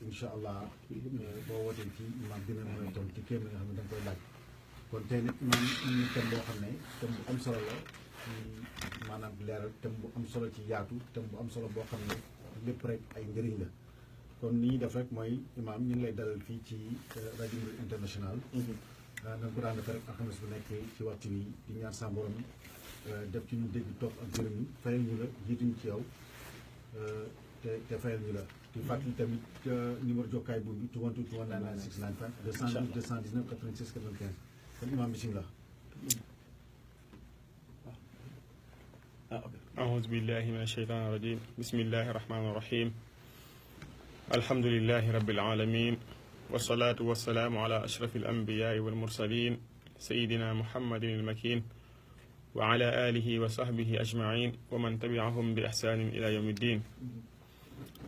incha allah boo wootee fii imaam dina mën a toll ci kéem nga xam ne da nga koy laaj kon tey nag imaam am na thème boo xam ne thème bu am solo la ci maanaam leeral thème bu am solo ci yaatu thème bu am solo boo xam ne lépp rek ay njëriñ la kon ni ñuy def rek mooy imaam ñu ngi lay dalal fii ci rajo Mouride International. nañ ko daan defee rek alxames bu nekk ci waxtu wi di ñaan sa borom def ci ñu dégg topp ak jërëm yi fayal ñu la jiituñu ci yow te fayal ñu la di fàttali tamit numéro jokkaay bu bi 212 219 695 212 219 86 95 kon imaam bisimilah. أعوذ بالله من الشيطان الرجيم بسم الله الرحمن الرحيم الحمد لله رب العالمين والصلاة والسلام على أشرف الأنبياء والمرسلين سيدنا محمد المكين وعلى آله وصحبه أجمعين ومن تبعهم بإحسان إلى يوم الدين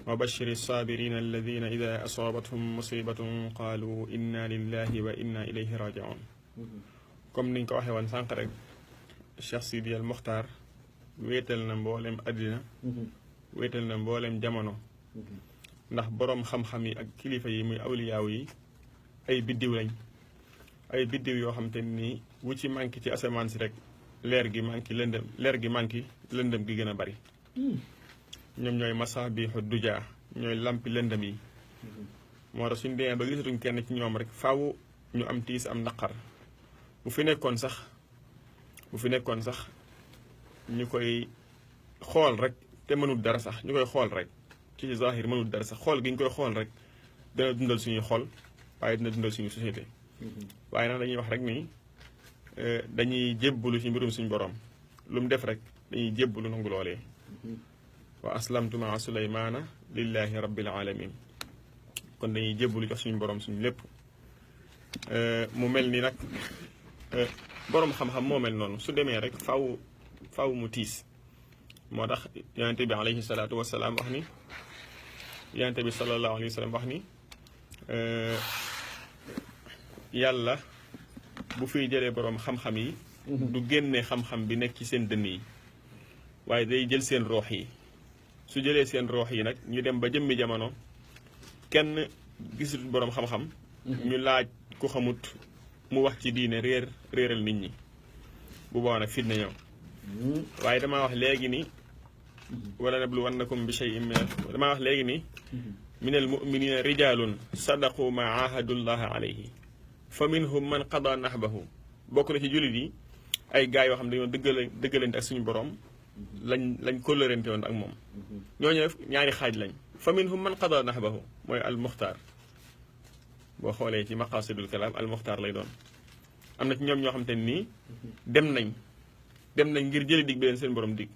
وبشر الصابرين الذين إذا أصابتهم مصيبة قالوا إنا لله وإنا إليه راجعون كم نينكو واخي وان سانك رك الشيخ سيدي المختار wéetal na mboolem àddina wéetal na mboolem jamono ndax boroom xam-xam yi ak kilifa yi muy awliyaaw yi ay biddiw lañ ay biddiw yoo xam te ni wu ci manqué ci asamaan si rek leer gi manqué lëndëm gi gën a bari ñoom ñooy masaabiixu dujaa ñooy lampi lëndëm yi moo tax suñu demee ba gisatuñ kenn ci ñoom rek faaw ñu am tiis am naqar bu fi nekkoon sax ñu koy xool rek te mënul dara sax ñu koy xool rek ci zahir mënul dara sax xool gi ñu koy xool rek dana dundal suñuy xol waaye dina dundal suñu société waaye nag dañuy wax rek ni dañuy jébbalu ci mbirum suñu borom lu mu def rek dañuy jébbalu nangu loolee wa aslamtu maa suleymaana lillahi rabbil alamin kon dañuy jébbalu jox suñu borom suñu lépp mu mel ni nag borom xam-xam moo mel noonu su demee rek faaw mu tiis moo tax yonente bi alayhi salaatu wasalaam wax ni yonente bi sallallahu alayhi wa sallam wax ni yàlla bu fiy jëlee boroom xam-xam yi du génne xam-xam bi nekk ci seen dënn yi waaye day jël seen roox yi su jëlee seen roox yi nag ñu dem ba jëmmi jamono kenn gisut boroom xam-xam ñu laaj ku xamut mu wax ci diine réeral nit ñi bu boobaa nag fitna ñëw waaye damaa wax léegi ni wala nabluwannakum bi shay'in damaa wax léegi ni minal mu'minina rijalun sadaqu ma ahadullaha alayhi fa minhum man qada nahbahu bokk na ci jullit yi ay gaay yoo xam ne dañoo dëggalante ak suñu borom lañ kóllërante woon ak moom ñooñu def ñaari xaaj lañ fa minhum man qada nahbahu mooy al muxtaar boo xoolee ci maqasidul kalaam al muxtaar lay doon am na ci ñoom ñoo xam te nii dem nañ ngir jëli dig bi leen seen borom dig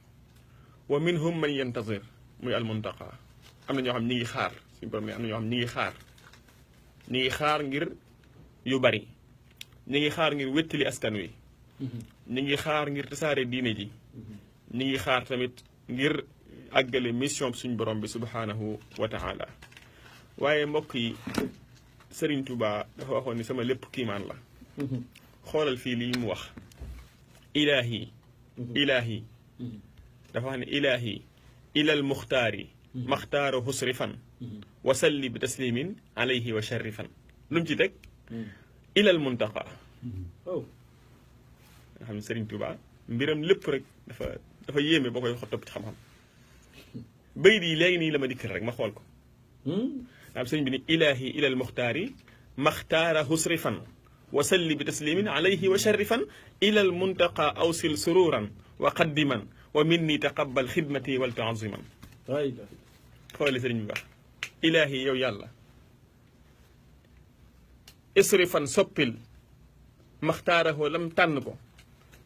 wa minhum man yantazir muy al muntaqa am na ñoo xam ñi ngi xaar suñu borom ne am na ñoo xam ñi ngi xaar ngir yu bari ñi ngi xaar ngir wéttali askan wi ñi ngi xaar ngir tasaare diine ji ñi ngi xaar tamit ngir àggale mission suñu borom bi subhanahu wa taala waaye mbokk yi Sëriñ Tuubaa dafa waxoon ni sama lépp kiimaan la xoolal fii lii mu wax ilaahi dafa wax ne ilaahi ilal muxtaari maxtaara husrifan wasalli bi taslimin alayhi wa sharrifan lu mu ci teg ilal muntaqa nga xam ne Sëriñ Tuubaa mbiram lépp rek dafa yéeme boo koy topp ci xam-xam bayit yi léegi nii la ma dikkal rek ma xool ko am sëriñ bi ni ilaahi ilal muxtaari maxtaara husrifan wasalli bi taslimin alayhi wa sharrifan ilal muntaqa awsil sururan wa qaddiman wa minni taqabbal xidmati wal tuaziman xooli sëriñ bi wax ilaahi yow yàlla isrifan soppil maxtaarahoo lam tànn ko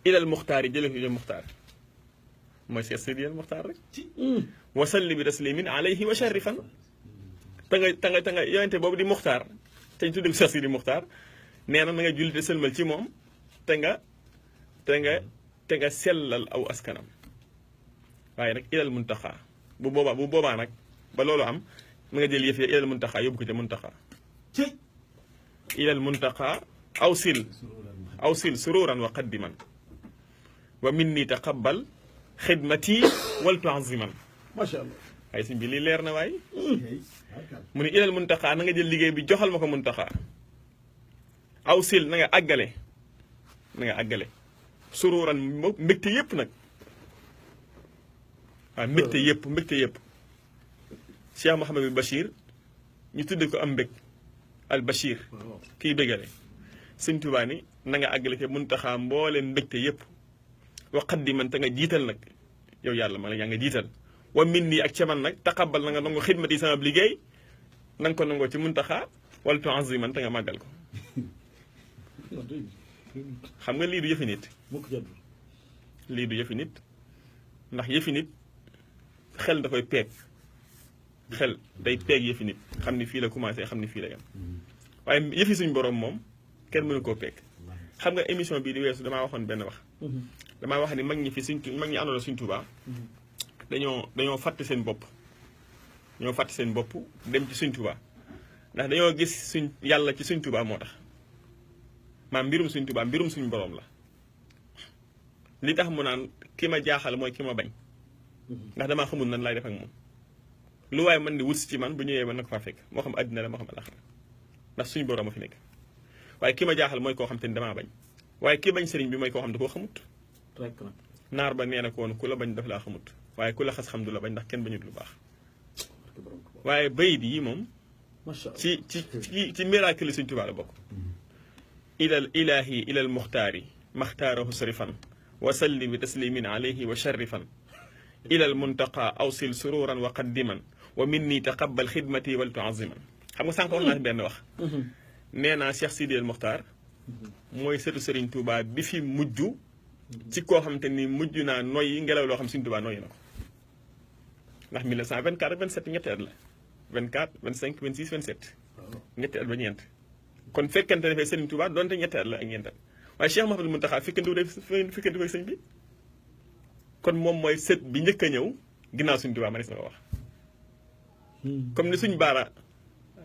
ilal muxtaari jële ko ilal muxtaar mooy Seex Sidi al muxtaar rek wasalli bi taslimin alayhi wa sharrifan ta nga yonente boobu di muxtaar te ñu tuddee ko Seex Sidi muxtaar nee na nga jullite sëlmal ci moom te nga sellal aw askanam waaye nag ilal muntaxa bu boobaa nag ba loolu am na nga jël yëf ya ilal muntaxa yóbbu ko ca muntaxa ilal muntaxa awsil sururan wa qaddiman wa minni taqabbal xidmati wal tuaziman macha allah waaye sëñ bi lii leer na waay mu ni ilal muntaxaa na nga jël liggéey bi joxal ma ko muntaxaa aw sil na nga àggale suruuran mbégte yëpp nag waaw mbégte yëpp Cheikh Mouhamadul Bachir ñu tudde ko am mbég al Bachir kiy bégale sëñ Tuubaa ni na nga àggale te muntaxaa mbooleen mbégte yëpp waxat di man te nga jiital nag yow yàlla ma la yaa nga jiital wa min nii ak ca man nag taqabal na nga nangu xidmat yi sama liggéey na nga ko nangoo ci muntaxaa wala tu'azzi man te nga màggal ko xam nga lii du yëfi nit lii du yëfi nit ndax yëfi nit xel da koy peeg xel day peeg yëfi nit xam ni fii la commencé xam ni fii la yam waaye yëfi suñ borom moom kenn mënu koo peeg xam nga émission bii di weesu damaa waxoon benn wax damaa wax ni mag ñi àndoon suñ Tuubaa dañoo fàtte seen bopp dem ci suñ Tuubaa ndax dañoo gis suñ yàlla ci suñ Tuubaa moo tax maam mbirum suñ Tuubaa mbirum suñ borom la li tax mu naan ki ma jaaxal mooy ki ma bañ ndax damaa xamul nan laay def ak moom lu waaye man di wut si ci man bu ñëwee mën na ko faa fekk moo xam àddina la moo xam alaxira ndax suñ borom a fi nekk waaye ki ma jaaxal mooy koo xam te ni damaa bañ waaye ki bañ sëriñ bi mooy koo xam da koo xamut naar ba nee na ko woon ku la bañ daf laa xamut waaye ku la xas xam du la bañ ndax kenn bañut lu baax waaye bayit yi moom ci miracle suñ Tuubaa la bokk ilal ilahi ilal muxtaari maxtaarahu sarifan wa salli bi taslimin alayhi wa sharrifan ilal muntaqa awsil sururan wa qaddiman wa minni taqabbal xidmati wal tuaziman xam nga sànq wax naa benn wax nee naa Cheikh Sidi El Mokhtar mooy sëtu Serigne Touba bi fi mujj ci koo xamante ni mujj naa noyyi ngelaw loo xam Serigne Touba noyyi na ko ndax 1924 ak 27 ñetti at la 24 25 26 27 ñetti at ba ñeent kon fekkente ne fee Serigne Touba doonte ñetti at la ak ñeent at waaye Cheikh Mouhamadou Mountakha fekkandiwu ak sëñ bi kon moom mooy sët bi njëkk a ñëw ginnaaw Serigne Touba ma des na ko wax comme ni suñ baara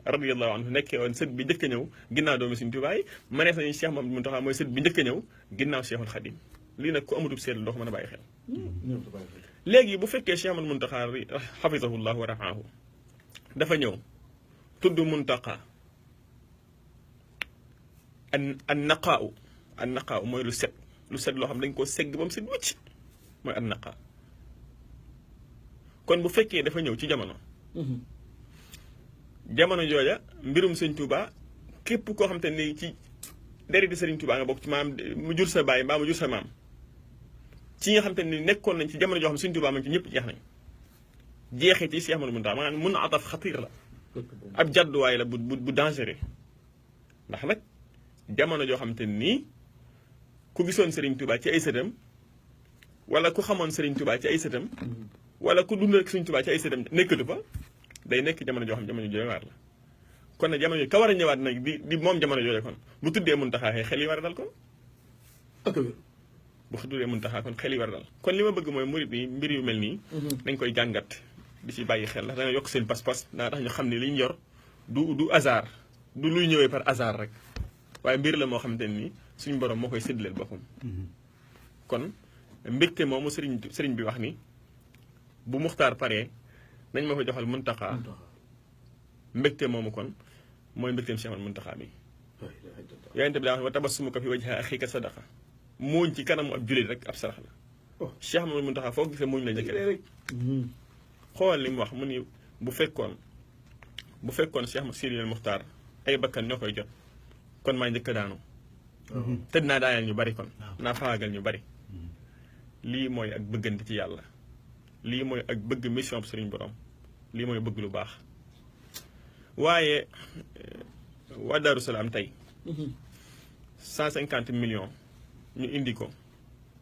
radiyallahu anhu nekkee woon sët bi njëkk a ñëw ginnaaw doomi Serigne Touba yi ma nees nañu Cheikh Mouhamadou Mountakha mooy sët bi njëkk a ñëw ginnaaw Cheikhul Khadim lii nag ku amatub seetlu doo ko mën a bàyyi xel léegi bu fekkee Cheikh Mouhamadou Mountakha xafisahullahu wa rafaahu dafa ñëw tudd Mountakha an naqaaw mooy lu set loo xam dañ koo segg ba mu set wëcc mooy an naqaa kon bu fekkee dafa ñëw ci jamono jooja mbirum sëñ Touba képp koo xam te ni ci dereti Sëriñ Touba nga bokk ci maam mu jur sa baay mbaa mu jur sa maam ci nga xam te ni nekkoon nañ ci jamono joo xam sëñ Touba man ci ñëpp jeex nañ jeexee ci Cheikh Ahmadou Mountakha maanaam mun a ataf xatiir la ab jàdduwaay la bu dangereux ndax nag jamono joo xam te nii ku gisoon Sëriñ Touba ci ay sëtam wala ku xamoon Sëriñ Touba ci ay sëtam wala ku dund ak Sëriñ Touba ci ay sëtam nekkatu fa day nekk jamono joo xam jamono jooy waar la kon nag jamono ka war a ñëwaat nag di moom jamono jooju kon bu tuddee Mountakha xel yi war a dal kon bu tuddee Mountakha kon xel yi war a dal kon li ma bëgg mooy murit yi mbir yu mel nii dañ koy jàngat di ci bàyyi xel ndax dana yokk seen pas-pas dana tax ñu xam ne liñ yor du hasard du luy ñëwee par hasard rek waaye mbir la moo xamante ne nii suñu borom moo koy séddaleel boppam kon mbégte moomu sëriñ bi wax ni bu muxtaar paree nañ ma ko joxal Mountakha mbégte moomu kon mooy mbégteem Cheikh Mountakha bi yonent bi daa wax ne wa tabassumuka fi wajhi axiika sadaqa muuñ ci kanamu ab jullit rek ab sarax la Cheikh Mountakha foo gisee muuñ la njëkk rek xoolal li mu wax mu ni bu fekkoon Cheikh Sidi El Mokhtar ay bakkan ñoo koy jot kon maa njëkk daanu te dinaa daaneel ñu bari kon naa faagal ñu bari lii mooy ak bëggante ci yàlla lii mooy ak bëgg mission bu Sëriñ Borom lii mooy bëgg lu baax waaye waa Daaru Salaam tey 150 millions ñu indi ko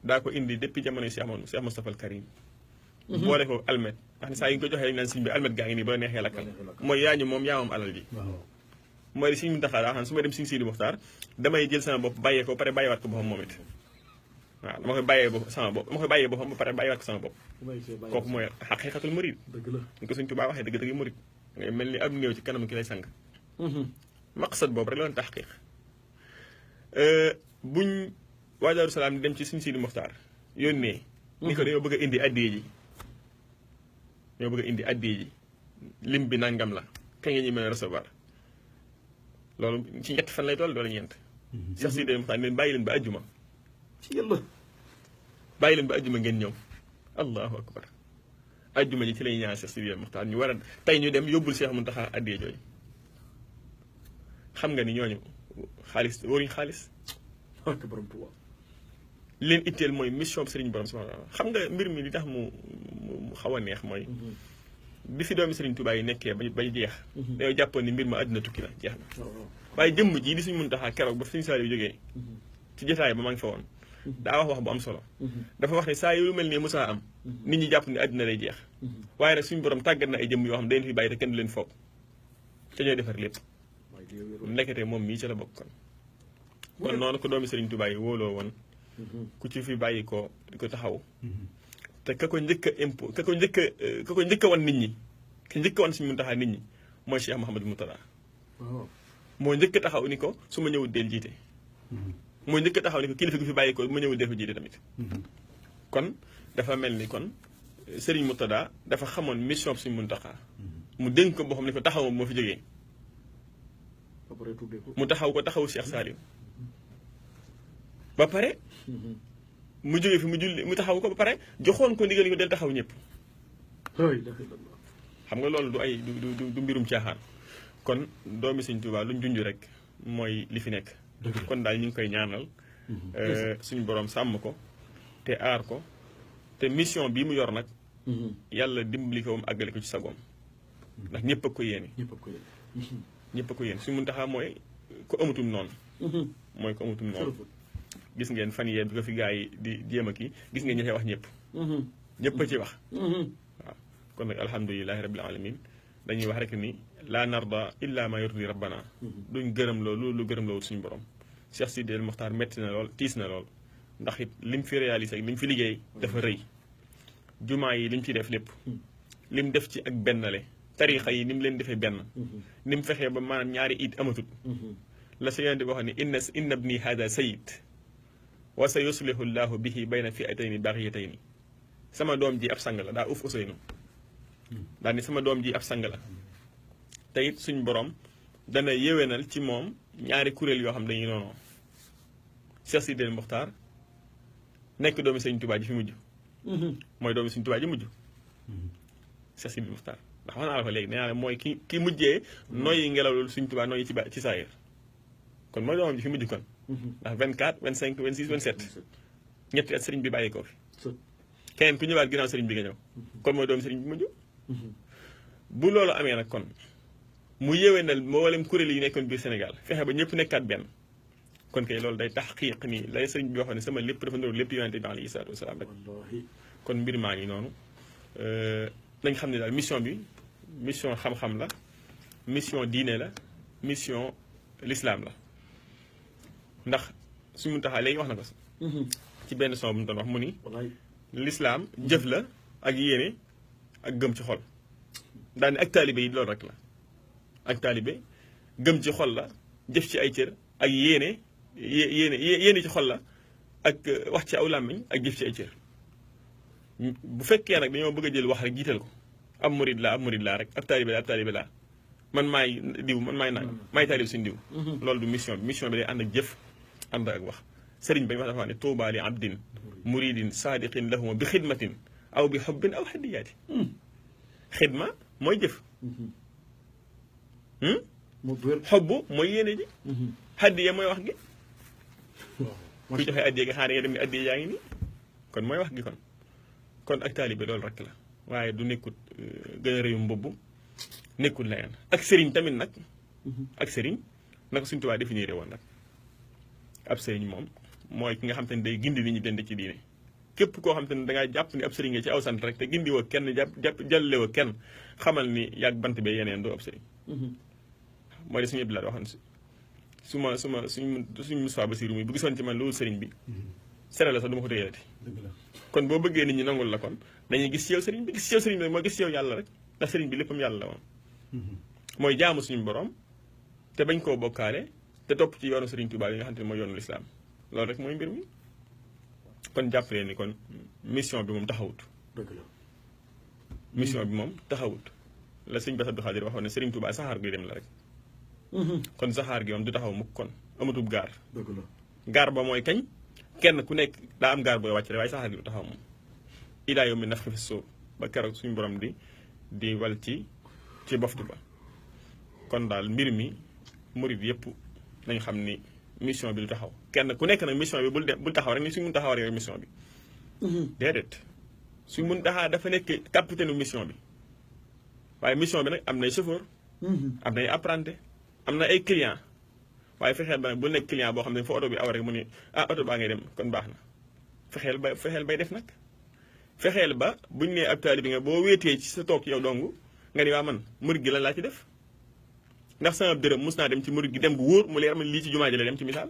daa ko indi depuis jamono Cheikh Moustapha al Karim boole ko almet wax ne saa yi nga ko joxee naan sëñ bi almet gaa ngi nii ba neexee lakkal mooy yaa ñu moom yaa moom alal ji mooy Sëriñ Mountakha daa xam su may dem Sëriñ Sidi Mokhtar damay jël sama bopp bàyyee ko ba pare bàyyiwaat ko boppam moom it waaw dama koy bàyyee boppam ba pare bàyyiwaat ko sama bopp kooku mooy xaqiiqatul murid ñu ko Sëriñ Tuubaa waxee dëgg-dëgg murid ngay mel ni ab néew ci kanam ki lay sang maqsad boobu rek la doon taxqiiq buñ waa Daaru Salaam di dem ci Sëriñ Sidi Mokhtar yónnee ni ko dañoo bëgg a indi addiya ji ñoo bëgg a indi addiya ji lim bi nangam la kañ nga ñuy mën a recevoir loolu ci ñetti fan lay toll doole ñeent. Cheikh Sidi Mokhtar ne bàyyi leen ba àjjuma. ci yàlla. bàyyi leen ba àjjuma ngeen ñëw allahu akbar àjjuma ji ci lay ñaan Cheikh Sidi Mokhtar ñu war a tey ñu dem yóbbul Cheikh Mountakha addiya jooju xam nga ni ñooñu xaalis waruñ xaalis. ak borom Tuubaa. leen itteel mooy mission bi Serigne Borom subhanahu wa taala xam nga mbir mi li tax mu xaw a neex mooy. bi fi doomi Serigne Touba yi nekkee ba jeex. dañoo jàppoon ni mbir ma àdduna tukki na jeex na. waaye jëmm ji di suñ Muntaxa keroog ba suñu saa yu jógee. ci jotaay ba maa ngi fa woon. daa wax bu am solo. dafa wax ne saa yu lu mel nii musaa am. nit ñi jàpp ni àdduna lay jeex. waaye nag suñu borom tàggat na ay jëmm yoo xam dañ fi bàyyi te kenn du leen foog. te ñooy defar lépp. nekkete moom mii ci la bokk kon. kon noonu ko doomi Serigne Touba yi wóoloo woon. ku ci fi bàyyi ko di ko taxaw. te ka ko njëkk a impôt ka ko njëkk a wan nit ñi ka njëkk a wan suñu Muntaxa nit ñi mooy Cheikh Mouhamadou Mourtada. moo njëkk a taxaw ni ko su ma ñëwul del jiite. moo njëkk a taxaw ni ko kilifa gi fi bàyyi ko bu ma ñëwul del ko jiite tamit. kon dafa mel ni kon Serigne Mourtada dafa xamoon mission suñu Muntaxa. mu dénk ko boo xam ne ko taxawam moo fi jógee. mu taxaw ko taxawu Cheikh Saliou. ba pare. mu jógee fi mu taxaw ko ba pare joxoon ko ndigal ko del taxaw ñëpp. xam nga loolu du ay du mbirum caaxaan. kon doomi Sëñ Tuubaa luñ junj rek mooy li fi nekk. kon daal ñu ngi koy ñaanal. suñu borom sàmm ko te aar ko te mission bii mu yor nag. yàlla dimbali ko mu àggale ko ci sagoom. ndax ñëpp a ko yéene. ñëpp a ko yéene suñu Muntaxa mooy ko amatum noonu. mooy ko amatum noonu. gis ngeen fan yee bi ko fi gaa yi di jéem a kii gis ngeen ñi koy wax ñëpp. ñëpp a ci wax. waaw kon nag alhamdulilahi rabbil alamin dañuy wax rek ni laa narda illa ma yurdi rabbana duñ gërëm loolu lu gërëm loolu suñu borom. Cheikh Sidi El Mokhtar metti na lool tiis na lool ndax it lim fi réalisé ak lim fi liggéey dafa rëy. jumaa yi lim ci def lépp. lim def ci ak bennale tarixa yi ni mu leen defee benn. ni mu fexee ba maanaam ñaari it amatut. la sa yonent bi wax ni inna ibni hada sayid wa sa yuslihu llahu bihi bayna fi'atayni baghiyatayni sama doom ji ab sang la daa uf Ousseynou daal ni sama doom ji ab sang la te it suñ borom dana yéwénal ci moom ñaari kuréel yoo xam dañuy noonu Cheikh Sidi El Mokhtar nekk doomi Sëñ Tuubaa ji fi mujj mooy doomi Sëñ Tuubaa ji mujj Cheikh Sidi El Mokhtar ndax wax naa la ko léegi nee naa la mooy ki mujjee noyyi ngelaw loolu Sëñ Tuubaa noyyi ci saayir kon mooy doomam ji fi mujj kon ndax 24 25 26 27 ñetti at sëriñ bi bàyyi ko fi keneen ku ñëwaat ginnaaw sëriñ bi nga ñëw kon mooy doomu sëriñ bi mujj bu loolu amee nag kon mu yéwénal mboolem kuréel yi nekkoon biir Sénégal fexe ba ñëpp nekkaat benn kon kay loolu day taxqiiq ni lay sëriñ bi waxoon ne sama lépp dafa ndoru lépp yonente bi alayhi salaatu wasalaam rek kon mbir maa ngi noonu nañ xam ne daal mission bi mission xam-xam la mission diine la mission l'islam la ndax suñu Muntaxa léegi wax na ko ci benn son bu mu doon wax mu ni l'islam jëf la ak yéene ak gëm ci xol daane ak taalibe yi loolu rek la ak taalibe gëm ci xol la jëf ci ay cër ak yéene ci xol la ak wax ci aw làmmiñ ak jëf ci ay cër bu fekkee nag dañoo bëgg a jël wax rek jiital ko ab murid laa rek ab taalibe laa man maay diw man maay nag maay taalib suñu diw loolu du mission bi day ànd ak jëf ànd ak wax sëriñ bañ wax dafa ne tuuba li abdin muridin saadiqin lahuma bi xidmatin aw bi xobbin aw hadiyaati xidma mooy jëf xobbu mooy yéene ji hadiya mooy wax gi ku joxe addiya nga xaar nga dem ni addiya yaa ngi nii kon mooy wax gi kon ak taalibe loolu rek la waaye du nekkut gën a réyum mbubb nekkul leneen ak sëriñ tamit nag ak sëriñ naka suñu Tuubaa définir woon nag ab sëriñ moom mooy ki nga xam te ne day gindi nit ñi dend ci diine képp koo xam te ne dangaa jàpp ni ab sëriñ nga ci aw sant rek te gindi woo kenn jàlle woo kenn xamal ni yàgg bant bee yeneen doo ab sëriñ mooy de suñu Abdoulaye waxoon suñu Moussa Bassirou mi bu gisoon ci man loolu sëriñ bi sere la sax du ma ko téyelati kon boo bëggee nit ñi nangul la kon dañuy gis ci yow sëriñ bi gis ci yow sëriñ bi mooy gis ci yow yàlla rek ndax sëriñ bi léppam yàlla la woon mooy jaamu suñu borom te bañ koo bokkaale te topp ci yoonu Sëriñ Tuubaa yi nga xam te ne mooy yoonu lislaam loolu rek mooy mbir mi kon jàpp leen ni kon mission bi moom taxawut dëgg la mission bi moom taxawut la sëñ Bass Abdou Khadir waxoon ne Serigne Touba saxaar guy dem la rek kon saxaar gi moom du taxaw mukk kon amatub gaar dëgg la gaar ba mooy kañ kenn ku nekk daa am gaar booy wàcc rek waaye saxaar gi du taxaw moom ilaa yow mi naf fi suuf ba keroog suñu borom di wal ci boftu ba kon daal mbir mi murid yëpp nañ xam ni mission bi du taxaw kenn ku nekk nag mission bi bul taxaw rek ni suñ mun taxaw rek mission bi déedéet suñ mun taxaa dafa nekk capitaine mission bi waaye mission bi nag am nay chauffeur am nay apprenti am na ay client waaye fexeel ba nag bu nekk client boo xam ne fa oto bi aw rek mu ni oto baa ngay dem kon baax na fexeel bay def nag fexeel ba buñ nee ab taalibe bi nga boo wéetee ci sa toog yow dong nga ni waa man murid gi lan laa ci def ndax sama dërëm mus naa dem ci murid gi dem gu wóor mu leer ma lii ci jumaa ji la dem ci misaal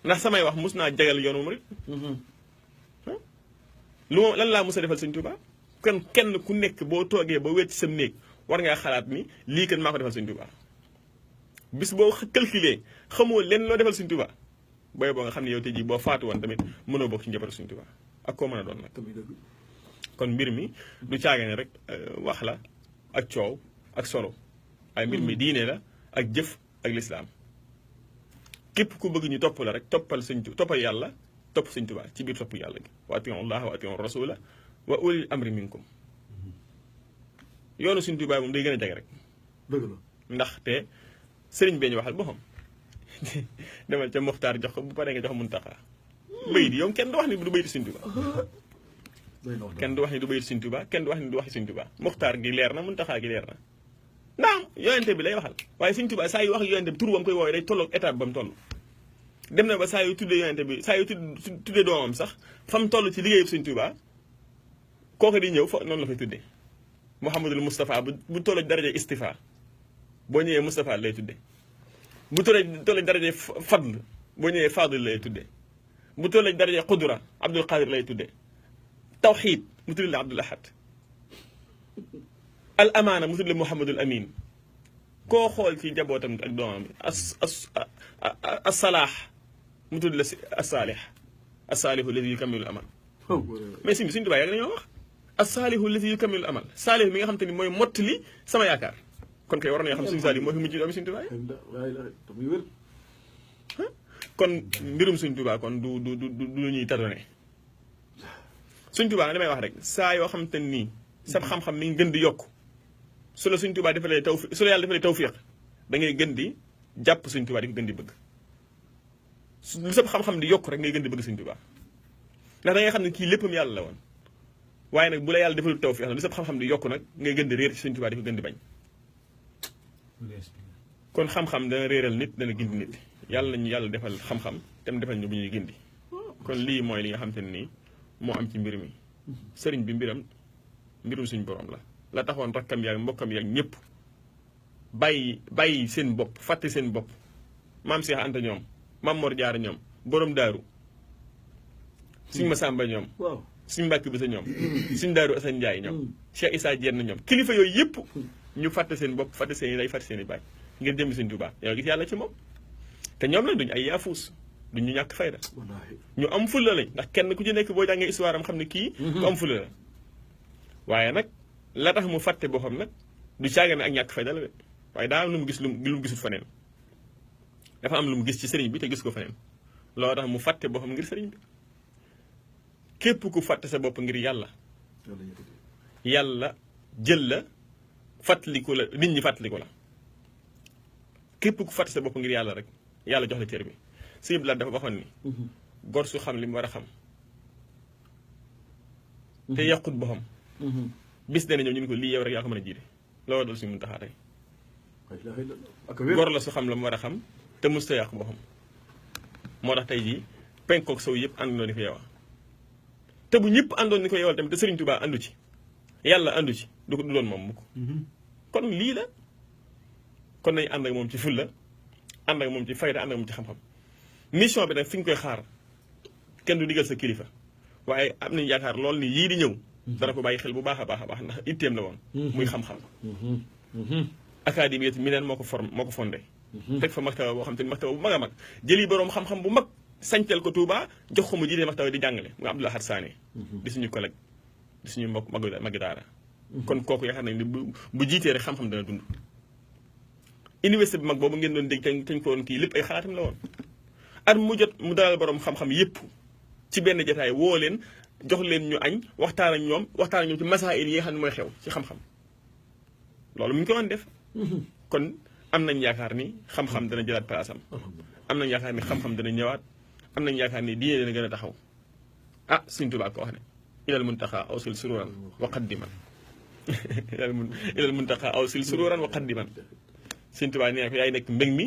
ndax samay wax mus naa jagal yoonu murid lu ma lan laa mus a defal Sëñ Tuubaa kon kenn ku nekk boo toogee ba wéet ci sam néeg war ngaa xalaat ni lii kat maa ko defal Sëñ Tuubaa bis boo calculé xamoo lenn loo defal Sëñ Tuubaa booy boo nga xam ne yow tey jii boo faatu woon tamit mënoo bokk ci njabootu Sëñ Tuubaa ak koo mën a doon nag kon mbir mi du caagane rek wax la ak coow ak solo ay mbir mi diine la ak jëf ak lislaam képp ku bëgg ñu topp la rek toppal yàlla topp Sëñ Tuubaa ci biir topp yàlla gi wa atiu llaha wa atiu rasula wa ulil amri minkum yoonu Sëñ Tuubaa moom day gën a jage rek dëgg la ndaxte sëriñ bee ñu waxal boppam demal ca Muxtaar jox ko bu paree nga jox Muntaxa bayit yow kenn du wax ni du bayitu Sëñ Tuubaa kenn du wax ni du bayitu Sëñ Tuubaa kenn du wax ni du waxi Sëñ Tuubaa Muxtaar gi leer na Muntaxa gi leer na naam yonente bi lay waxal waaye Sëñ Tuubaa saa yu wax yonente bi tur ba mu koy woowee day tolloog étape ba mu toll dem na ba saa yu tuddee yonente bi saa yu tuddee doomam sax fa mu toll ci liggéeyu Sëñ Tuubaa kooku di ñëw fa noonu la fay tuddee Mouhamadul Moustapha bu toll daraja istifa boo ñëwee Moustapha lay tuddee bu toll daraja fadl boo ñëwee fadl lay tuddee bu toll daraja qudra Abdul Qadir lay tuddee tawxiid mu tudd la Abdul Ahad al amaana mu tudd la Mouhamadul Amin koo xool ci njabootam ak doomam bi as salaax mu tudd la as-saalih as-saalihu alladi yukammilu amal mais Sëñ Tuubaa yàgg nañoo wax as-saalihu alladi yukammilu amal saalih mi nga xam te ni mooy mottali sama yaakaar kon kay war nañoo xam Sëñ Saaliw moo fi mujj doomi Sëñ Tuubaa kon mbirum Sëñ Tuubaa kon du lu ñuy tardone Sëñ Tuubaa li may wax rek saa yoo xam te nii sa xam-xam mi ngi gën di yokk su la Sëñ Tuubaa defalee tawfiq su la yàlla defalee tawfiq da ngay gën di jàpp Sëñ Tuubaa di ko gën di bëgg lu sa xam-xam di yokk rek ngay gën di bëgg Sëñ Tuubaa ndax da ngay xam ne kii léppam yàlla la woon waaye nag bu la yàlla defalee tawfiq lu sa xam-xam di yokk nag ngay gën di réer ci Sëñ Tuubaa di ko gën di bañ kon xam-xam dana réeral nit dana gindi nit yàlla nañu yàlla defal xam-xam te mu defal ñu bu ñuy gindi kon lii mooy li nga xam te ne nii moo am ci mbir mi sëriñ bi mbirum suñ borom la taxoon rakkam yaag mbokkam yaag ñëpp bàyyi seen bopp fàtte seen bopp maam Cheikh Anta ñoom maam Mor Jaara ñoom borom daaru suñ Masamba ñoom suñ Mbàkke bi sa ñoom suñ daaru Asan Njaay ñoom Cheikh Issa Diène ñoom kilifa yooyu yëpp ñu fàtte seen bopp fàtte seen i day fàtte seen i baay ngir jëm Sëñ Tuubaa yow gis yàlla ci moom te ñoom nag duñu ay yaafuus duñu ñàkk fayda ñu am fulla lañ ndax kenn ku ci nekk boo jàngee histoire am xam ne kii ku am fulla la waaye nag la tax mu fàtte boo xam nag du caagane ak ñàkk fayda la de waaye daa am lu mu gis lu mu gisul feneen dafa am lu mu gis ci sëriñ bi te gis ko feneen loolu tax mu fàtte boo xam ngir sëriñ bi képp ku fàtte sa bopp ngir yàlla jël la fàttaliku la nit ñi fàttaliku la képp ku fàtte sa bopp ngir yàlla rek yàlla jox la cër bi sëñ bi dafa waxoon ni gor su xam li mu war a xam te yàqut boppam bis dana ñëw ñu ne ko lii yow rek yaa ko mën a jiite loolu dal suñu Muntaxa tey gor la su xam la mu war a xam te mos ta yàqu boppam moo tax tey jii penkook sow yëpp àndandoo ni ko yeewa te bu ñëpp àndoon ni ko yeewal tamit te Sëriñ Tuubaa àndu ci yàlla àndu ci du doon moom mukk kon lii la kon nañu ànd ak moom ci fulla ànd ak moom ci fayda ànd ak moom ci xam-xam mission bi nag fi ñu koy xaar kenn du digal sa kilifa waaye am nañu yaakaar lool ni yii di ñëw dana ko bàyyi xel bu baax a baax a baax ndax itteem la woon muy xam-xam académie mi neen moo ko fondé teg fa maktaba boo xam te ni maktaba bu mag a mag jëli boroom xam-xam bu mag sañtel ko Touba jox ko mu jiite maktaba di jàngale nga Abdoul Ahad Sané di suñu collègue di suñu mbokk magi daara kon kooku yaakaar nañ ne bu jiitee rek xam-xam dana dund université bi mag boobu ngeen doon dégg kañ ko woon kii lépp ay xalaatam la woon at mu jot mu dalal borom xam-xam yépp ci benn jotaay woo leen jox leen ñu añ waxtaan ak ñoom ci masaayil yi nga xam ne mooy xew ci xam-xam loolu mu ngi ko doon def kon am nañ yaakaar ni xam-xam dana jëlaat place am nañ yaakaar ni xam-xam dana ñëwaat am nañ yaakaar ni diine dana gën a taxaw ah Sëñ Tuubaa ko wax ne ilal muntaxa awsil sururan wa qaddiman ilal muntaxa awsil sururan wa qaddiman Sëñ Tuubaa nee ko yaay nekk mbég mi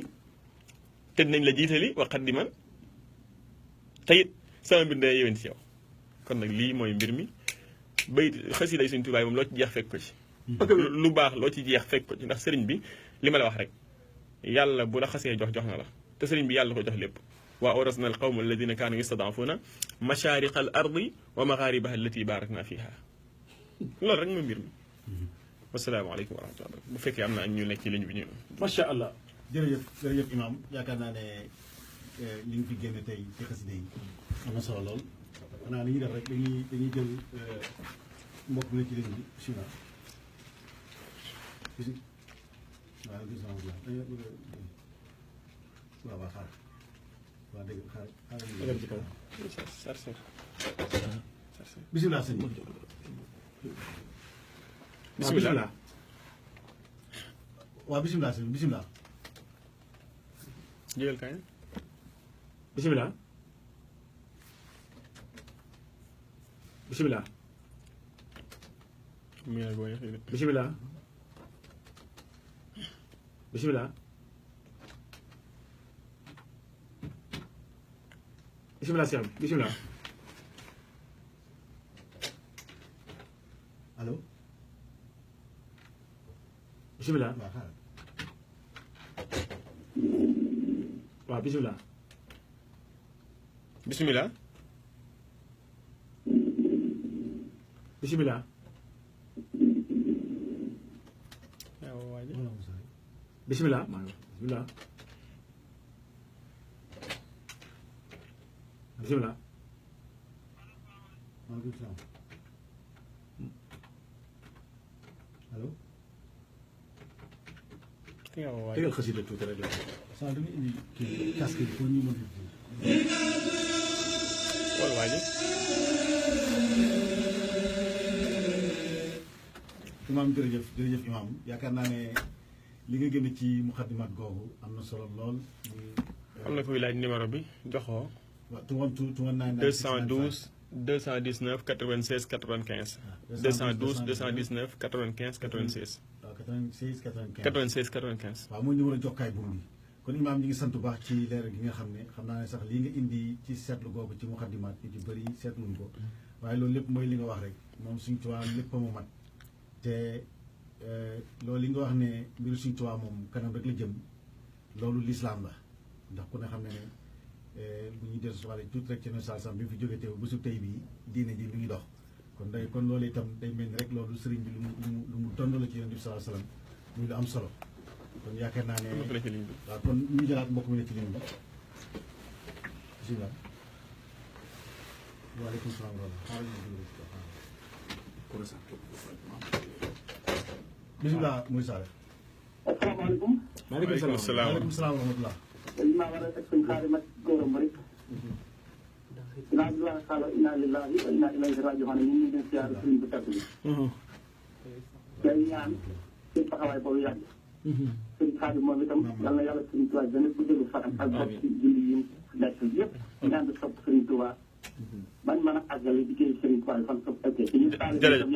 te nañ la jiitali wa qaddiman te it sama mbir day yéwén ci yow kon nag lii mooy mbir mi bay xasida Sëñ Tuubaa moom loo ci jeex fekk ko ci lu baax loo ci jeex fekk ko ci ndax sëriñ bi li ma la wax rek yàlla bu la xasee jox na la te sëriñ bi yàlla ko jox lépp wa awrasna al qawma alladina kaanu yastadafuna mashariqa al ardi wa magharibaha allati barakna fiha loolu rek mooy mbir mi wasalaamaaleykum wa rahmatullah bu fekkee am na ñu nekk ci ligne bi ñu macha allah. jërëjëf imam yaakaar naa ne li nga fi génne tey ci xasida yi am na solo lool xanaa li ñuy def rek dañuy jël mbokk bi la ci ligne bi bismillah waaw gis naa waaw xaar waaw dégg xaar ci kaw. bismillah sëñ bi bismillah waaw bismillah sëñ bi bismillah jëgal kaay bisimilah. bisimilah. bisimilah. bisimilah. bisimilah Siam bisimilah. allo. bisimilah. waaw xaaral. waaw bisimilah. bismillah bisimilah. bisimilah. bisimilah. bisimilah. maaleykum salaam. allo. tegal xasida tuuti rek la. saa da nga indi kii casque bi pour ñu mën wala waa ji imaam jërëjëf imaam yaakaar naa ne li nga génn ci muxaddimaat googu am na solo lool. am na kuy laaj numéro bi joxoo waaw 219 219 96 95 212 219 95 96 waaw 86 95 96 95 waaw mooy numéro jokkaay buum bi kon imaam ñi ngi sant bu baax ci leeral gi nga xam ne xam naa ne sax lii nga indi ci seetlu googu ci muxaddimaat yi ci bëri seetluñ ko waaye loolu lépp mooy li nga wax rek moom Sëñ Tuubaa lépp mu mat te loolu li nga wax ne mbiru Sëñ Tuubaa moom kanam rek la jëm loolu lislaam la ndax ku ne xam ne ne bu ñuy dellu soxla tuuti rek ci ne salsam bi mu fi jógee teew bésu tey bii diine ji lu ñuy dox kon loolu itam day mel ni rek loolu sëriñ bi lu mu dond la ci Yonent bi sallallahu alayhi wasallam muy lu am solo kon yaakaar naa ne waaw kon ñu jëlaat mbokk mi ne ci ligne bi bisimilah. waaleykum salaam wa rahmatulah. bisimilah muy Saare. asalaamaaleykum. maaleykum salaam waaleykum salaam wa rahmatulah. dañu maa war a teg suñu xaari mat góoram rek. dinaa di wax xaala inna lillahi wa inna ilayhi raji'un ñu ngi leen siyaare sëriñ bu tedd bi. day ñaan seen taxawaay boobu yàgg. sëriñ xaari moom itam yal na yàlla sëriñ Tuubaa gën a guddal fanam ak bokk ci julli yi nekk yëpp. ñu ànd sopp sëriñ Tuubaa. man mën a àggale liggéey sëriñ Tuubaa yi fan sopp fekkee. jërëjëf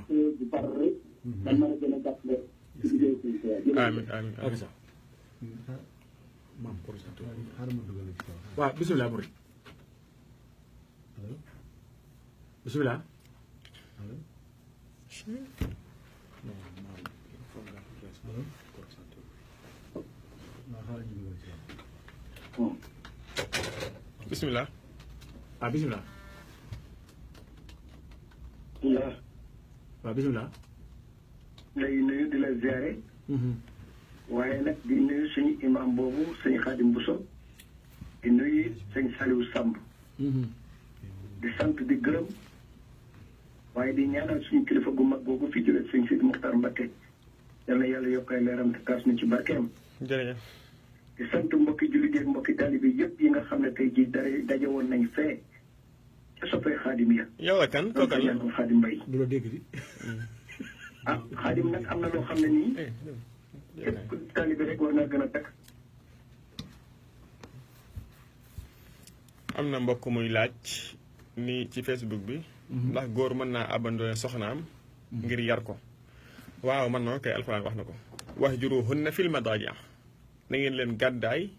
bu bari rek. man mën a gën a jàppale ci liggéey sëriñ Tuubaa. amiin amiin maam projet. xaaral ma dugal ci kaw. waaw bisimilah Mouride. allo. bisimilah. allo. allo. waaw xaaral ñu dugal ci kaw. bismillah ah bisimilah. waaw bisimilah. lay nuyu di la ziare. waaye nag di nuyu suñu imam boobu sëñ Xaadim Buso di nuyu sëñ Saliou Samb di sant di gërëm waaye di ñaanal suñu kilifa gu mag googu fi jóge sëñ Sidi Muxtaar Mbakke yal na yàlla yokk ay leeram te taas na ci barkeem. jërëjëf. di sant mbokki jullit ak mbokki taalibe yëpp yi nga xam ne tey jii daje woon nañ fee ca soppee xaadim ya. yow la kan kooku la xaadim Mbay. du la dégg di. xaadim nag am na loo xam ne nii. képp ku taalibe rek war naa gën a takk. am na mbokk muy laaj ni ci Facebook bi. ndax góor mën naa abandonné soxnaam. ngir yar ko. waaw man na kay alxuraan wax na ko. wahjuruhunna fil madaaji' na ngeen leen gàddaay.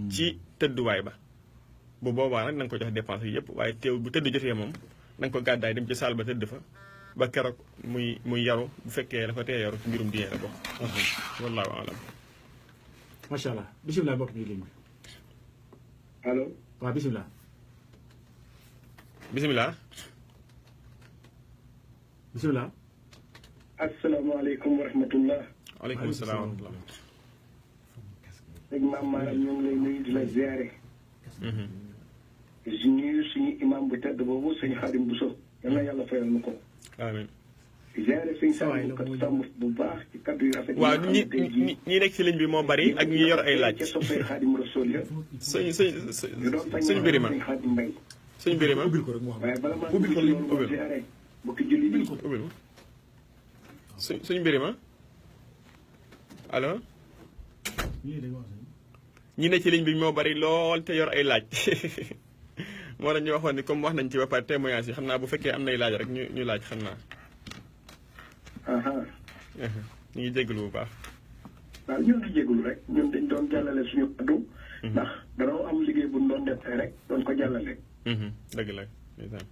ci tëdduwaay ba. bu boobaa nag na nga ko jox dépense yi yëpp waaye teew bu tëdd jotee moom na nga ko gàddaay dem ci saal ba tëdd fa ba keroog muy yaru bu fekkee dafa tee yaru ci mbirum diine la bokk. wallaahu alam. macha allah bisimilah mbokk mi ligne bi. allo. waaw bisimilah. bisimilah. bisimilah. asalaamaaleykum wa rahmatullah. waaleykum salaam wa rahmatullah. dégg maam maanaam ñoo ngi lay nuyu di la ziare. di nuyu suñu imam bu tedd boobu sëñ Xaadim Buso yal na yàlla fayal na ko. amiin. ziare sëñ Saliou kat sàmm bu baax ci kaddu yu rafet. waaw ñi nekk ci ligne bi moo bari ak ñi yor ay laaj. ca soppee Xaadim Rasul ya. suñ birima Xaadim Mbay. suñ birima ubbil ko rek mu wax. waaye bala maa ubbil ko loolu ziare mbokki julli bi. ubbil suñ birima allo. ñi ne ci ligne bi moo bari lool te yor ay laaj moo tax ñu waxoon ni comme wax nañ ci ba pare témoignage yi xam naa bu fekkee am nay laaj rek ñu laaj xam naa. ñu ngi jégalu bu baax. waaw ñun di jégalu rek ñun dañ doon jàllale suñu kaddu. ndax danoo am liggéey bu ñu doon def rek doon ko jàllale. dëgg la ndeysaan.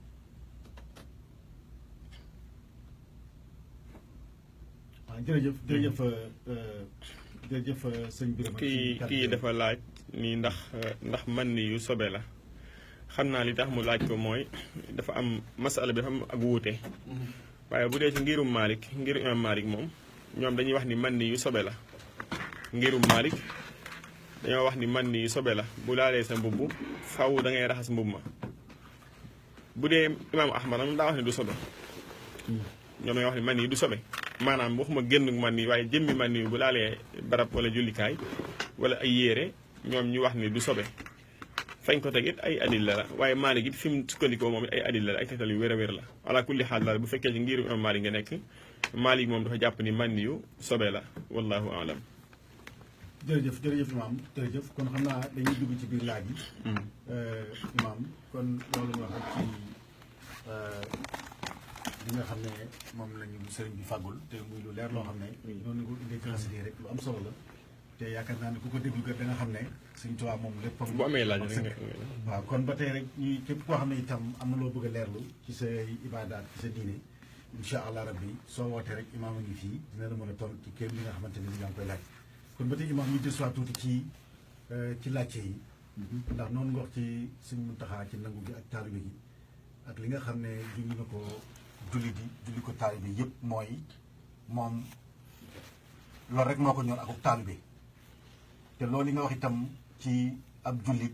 waaw jërëjëf jërëjëf sëñ Birama. kii dafa laaj ni ndax man ni yu sobe la xam naa li tax mu laaj ko mooy dafa am masala bi dafa am ak wuute. waaye bu dee ci ngirum imam Malik moom ñoom dañuy wax ni man ni yu sobe la. ngirum Malik dañoo wax ni man ni yu sobe la bu laalee sa mbubb faw da ngay raxas mbubb ma. bu dee imam Ahmad moom daa wax ni du sobe. ñoom dañoo wax ni man ni du sobe. maanaam waxuma génn man ni waaye jëmmi man ni bu laalee barab wala jullikaay wala ay yére ñoom ñu wax ni du sobe fañ ko teg it ay adilla la waaye Maalik it fi mu sukkandikoo moom it ay adilla la ay tegtal yu wér a wér la ala kulli xaal daal bu fekkee ci ngiru imam Maalik nga nekk Maalik moom dafa jàpp ni man ni yu sobe la wallahu alam. jërëjëf imaam jërëjëf kon xam naa dañuy dugg ci biir laaj yi. imaam kon loolu nga xam ci li nga xam ne moom lañu sëriñ bi fàggul te muy lu leer loo xam ne noonu nga ko indee ci xasida rek lu am solo la te yaakaar naa ne ku ko déglu kat da nga xam ne Sëriñ Tuubaa moom lépp bu amee laaj rek waaw kon ba tey rek ñuy képp koo xam ne itam am na loo bëgg a leerlu ci sa ibaadaat ci sa diine incha allah rabbi soo wootee rek imaam a ngi fii dina la mën a toll ci kéem li nga xamante ne nga koy laaj kon ba tey imaam ñu desuwaat tuuti ci laajte yi ndax noonu nga wax ci Sëriñ Muntaxaa ci nangu gi ak taalibe gi ak li nga xam ne jungi na ko julli ko taalibe yëpp mooy moom loolu rek moo ko ñor ak taalibe te loolu li nga wax itam ci ab jullit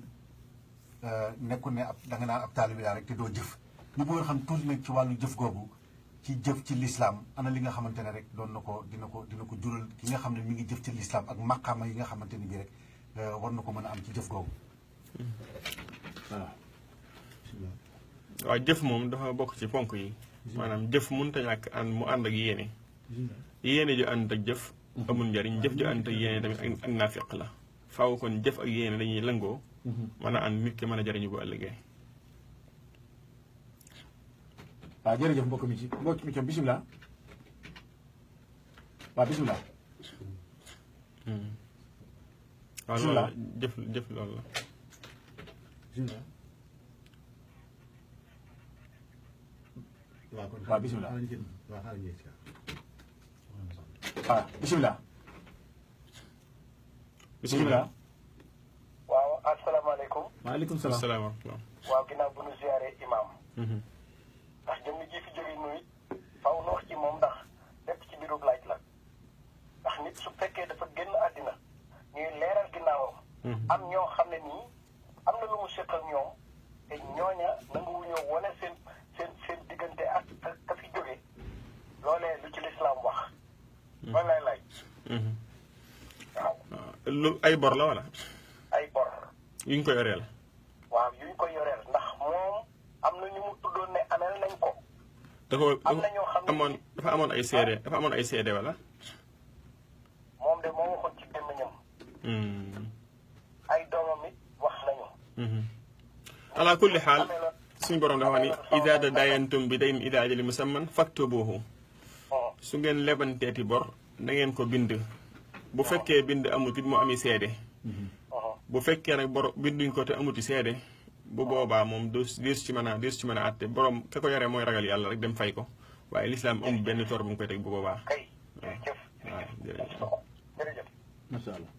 nekkul ne da nga naan ab taalibe daal rek te doo jëf ñu bëggoon xam tuuti nag ci wàllu jëf googu ci jëf ci lislaam ana li nga xamante ne rek doon na ko dina ko jural ki nga xam ne mi ngi jëf ci lislaam ak maqaama yi nga xamante ni bii rek war na ko mën a am ci jëf googu waaw jëf moom dafa bokk ci ponk yi maanaam jëf mënut a ñàkk mu ànd ak yéene ju ànd ak jëf amul njariñ jëf ju ànd ak yéene tamit ak naafiq la faaw kon jëf ak yéene dañuy lëngoo mën a ànd nit ki mën a jariñu bu ëllëgee. waaw jërëjëf mbokk mi ci bisimilah waaw bisimilah. waaw loolu jëf loolu la. bisimilah. waaw bisimilah waaw bisimilah. bisimilah. waaw asalaamaaleykum. maaleykum salaam. waaw ginnaaw bu nu ziaree imaam. ndax jëmm ji fi jógee nuyu faw nu wax ci moom ndax lépp ci biirub laaj la ndax nit su fekkee dafa génn àddina ñuy leeral ginnaawam. am ñoo xam ne nii am na lu mu seq ak ñoom te ñooña nanguwuñoo wane seen diggante ak ka fi jóge loolee lu ci lislaam wax loolu lay laaj waaw lu ay bor la wala ay bor yuñ ko yoreel waaw yuñ ko yoreel ndax moom am na ñu mu tuddoon ne amel nañ ko am na ñoo xam ne dafa amoon ay seede wala moom de moo waxoon ci gémmiñam ay doomam it wax nañu ala kulli xaal suñu borom dafa wax ni ida tadaayantum bi dayn ila ajalin musamman faktubuhu su ngeen lebanteeti bor na ngeen ko bind bu fekkee bind amut it mu ami seede bu fekkee nag bor binduñ ko te amuti seede bu boobaa moom diis ci mën a àtte borom ka ko yore mooy ragal yàlla rek dem fay ko waaye lislaam amul benn tor bu mu koy teg bu boobaa waaw jërëjëf macha allah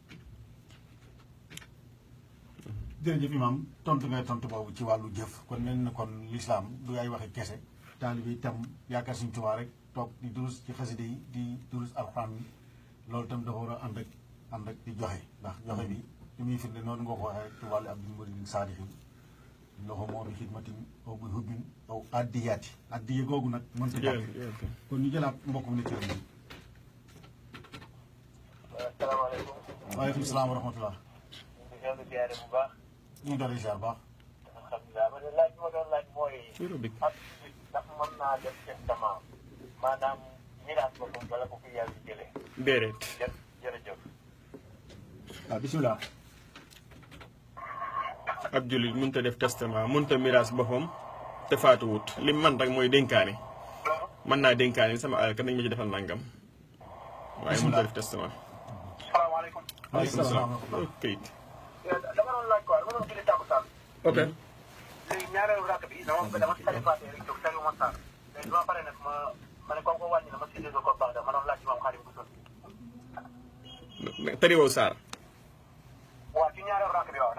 jërëjëf imam tontu ngay tontu boobu ci wàllu jëf kon mel na kon lislaam du ay waxi kese taalibe itam yaakaar Sëriñ Tuubaa rek toog di durus ci xaside yi di durus alxuraan bi loolu itam dafa war a ànd ak di joxe ndax joxe bi li muy firnde noonu nga ko waxee rek ci wàllu abdul muridin saadixin loxo moo bi xidmatin aw bi hubbin aw addiyaati addiya googu nag mënta jàpp kon ñu jëlaat mbokk mi ne ci rajo bi asalaamaaleykum waaleykum salaam wa rahmatullah ñu ziare bu baax ñu doon ziar baax alhamdulilah ma ne laaj bi ma doon laaj mooy ak ndax mën naa def testament maanaam miraas boppam wala ko fi yàlla jëlee déedéet jërëjëf waaw bisimilah ab jullit mënut a def testament mënut a miraas boppam te faatuwut lim man rek mooy dénkaane mën naa dénkaane sama alal kat nañ ma ci defal nangam waaye mënut a def testament. salaamaaleykum. waaleykum salaam kayit. dama doon laaj quoi dama doon julli tàkkusaan. ok. léegi ñaareelu rakk bi dama tarifaatee rek jóg tari ma saar léegi dama pare nag ma ne comme wàññi na ma si ko baax da ma doon laaj moom xaarim bu sol. tariwoo saar. waaw ci ñaareelu rakk bi waaw.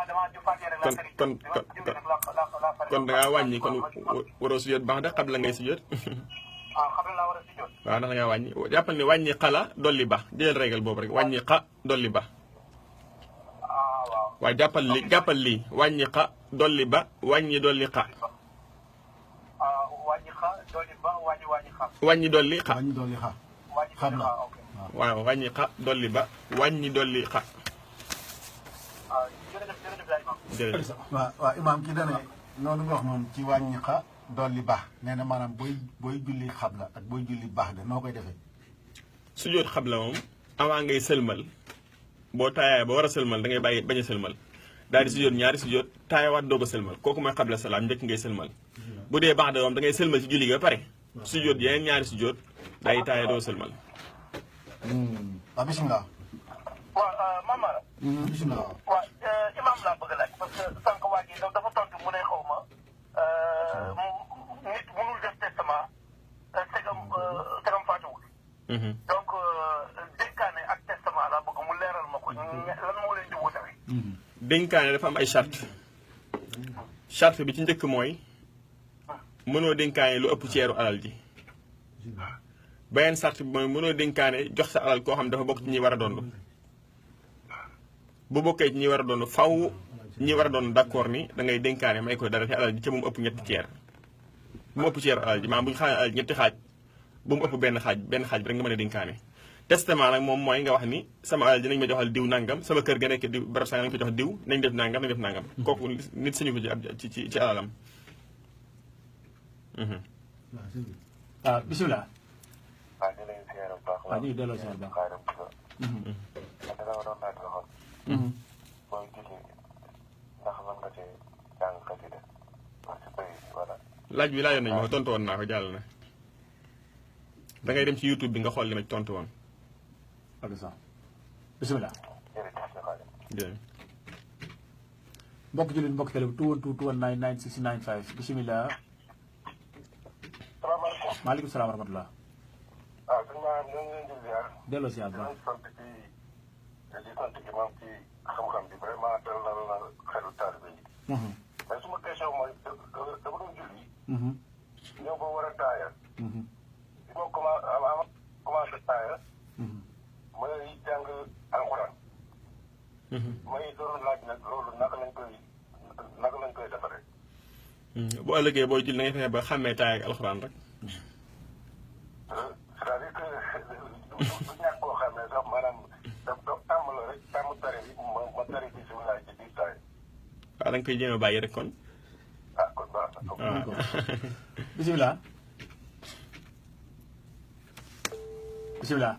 dama ju fàttee rek la tari. kon da ngaa wàññi kon waroo sujjóot baax da xam la ngay sujjóot. xam la laa war a sujjóot. waaw ndax da ngaa wàññi jàppal ne wàññi xala dolli ba jël régal boobu rek wàññi xa dolli ba. waaw. waaye jàppal lii wàññi xa dolli ba wàññi dolli xa. wàññi xa dolli ba wàññi xa. wàññi dolli xa. wàññi dolli xa. xam na ok. waaw wàññi xa dolli ba wàññi dolli xa. jërëjëf waaw imaam kii dana noonu nga wax moom ci wàññi xa dolli baax nee na maanaam booy julli xabla ak booy julli baax de noo koy defee. sujjóot xabla moom avant ngay sëlmal boo taayaay ba war a sëlmal da ngay bàyyi bañ a sëlmal daal di sujjóot ñaari sujjóot taayawaat doog a sëlmal kooku mooy xabla salaam njëkk ngay sëlmal bu dee baax de moom da ngay sëlmal ci julli gi ba pare sujjóot yeneen ñaari sujjóot daal di taaya doo sëlmal. waaw bisimilah. waaw Mamara. bisimilah. waaw imaam laa bëgg a laaj parce que sànq waa ji dafa tontu mu ne xaw ma nit mënul def testament segam faatuwul. donc dénkaane ak testament laa bëgg mu leeral ma ko lan moo leen di wutale. dénkaane dafa am ay charte bi ci njëkk mooy mënoo dénkaane lu ëpp ceeru alal ji beneen charte bi mooy mënoo dénkaane jox sa alal koo xam dafa bokk ci ñi war a doon bu bokkee ci ñi war a doon faw ñi war a doon d'accord ni da ngay dénkaane may koy dara te alal ji ca mu ëpp ñetti ceer bu mu ëpp ceeru alal ji maanaam bu ñu xaajee alal ji ñetti xaaj bu mu ëpp benn xaaj bi rek nga mën a dénkaane testament nag moom mooy nga wax ni sama alal ji nañ ma joxal diw nangam sama kër ga nekk diw barab saa nañ ko jox diw nañ def nangam kooku nit sañu ko ci alalam. waaw bisimilah. waaw di leen ziar bu baax. waaw ñu ngi delloo ziar bu baax. dama doon laaj loxo. booy julli ndax mën nga cee jàng xasida parce que voilà. laaj bi laajoon nañu ma ko tontu woon naa ko jàll na da ngay dem ci YouTube bi nga xool li ma ci tontu woon. ak sax bisimilah. jërëjëf. mbokk jullit mbokk télé bi 212 219 9695 bisimilah. salaamaaleykum. maaleykum salaam wa rahmatulah. waaw sëñ Ba ñoo ngi leen di ziar. delloo ziar bu baax. di sant ci moom ci xam-xam bi vraiment dal na xelu taalibe yi. mais suma question mooy dama doon julli. ñëw ba war a taaya. bi ma commencé taaya. may jàng alxuraan. may doon laaj nag loolu naka lañ koy defaree. bu ëllëgee booy julli da ngay fexe ba xàmmee taaya ak alxuraan rek. da nga koy jéem a bàyyi rek kon. ah kon baax na. waaw bisimilah bisimilah.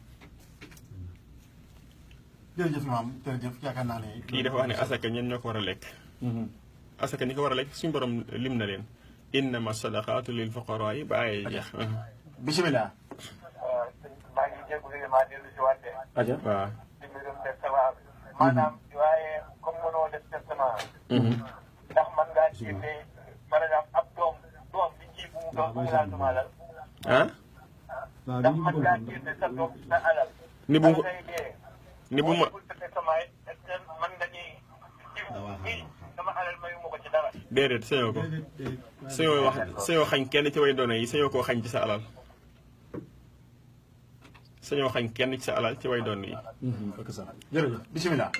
jërëjëf imaam jërëjëf yaakaar naa ne. kii dafa wax ne asaka ñen ñoo ko war a lekk. asaka ñi ko war a lekk suñu borom lim na leen. innama sadaqaatu lil fuqaraa yi ba ay jeex. bisimilah. maa ngi jégalu maa dellu si waat de. aja waaw. di mbirum testament bi. maanaam waaye comme mënoo def testament. ndax man ngaa génne par exemple ab doom bi ji bu mu doon bu mu laal sama alal. ah. ndax man ngaa génne sa doom sa alal. ni bu mu day dee. ni bu ma testament est-ce que man nga ni jiw bii sama alal mayu ma ko ci dara. déedéet sañoo ko sañoo wax sañoo xañ kenn ci way doone yi sañoo koo xañ ci sa alal sañoo xañ kenn ci sa alal ci way doon yi. ok ça jërëjëf bisimilah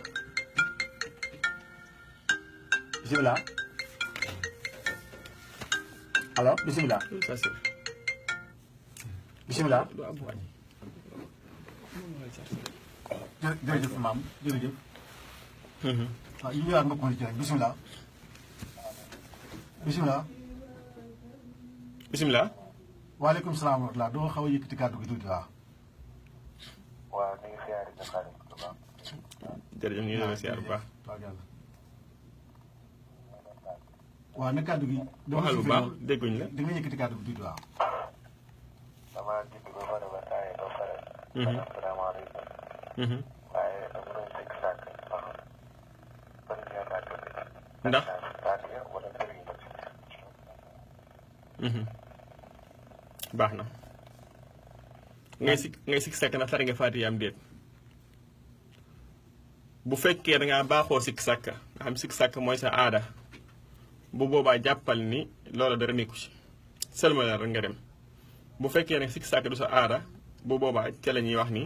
bisimilah alors bisimilah ça c'est bisimilah. du am wàññi. jërëjëf imaam jërëjëf. waaw ñu ñëwaat mbokk mi ci rek bisimilah bisimilah. bisimilah. waaleykum salaam wa rahmatulah doo xaw a yëkkati kàddu gi tuuti waaw. waaw ñu ngi siyaare sa xarit bu baax. jërëjëf ñu ngi leen siyaar bu baax. waaw ne kàddu gi. waxal bu baax dégguñ la. di nga yëkkati kàddu gi tuuti waaw. damaa judd ba pare ba taaye ba pare. asalaamaaleykum. waaye dama doon sikk sàkk ndax première rakk bi. ndax. Faatiha wala sëriñ ba. baax na. ngay sikk sàkk na tari nga Faatiha am déet. bu fekkee da ngaa baaxoo sikk sàkk nga xam sikk sàkk mooy sa aada. bu boobaa jàppal ni loola dara nekku ci seulement la rek nga dem bu fekkee ne sikk sàkk du sa aada bu boobaa ca la ñuy wax ni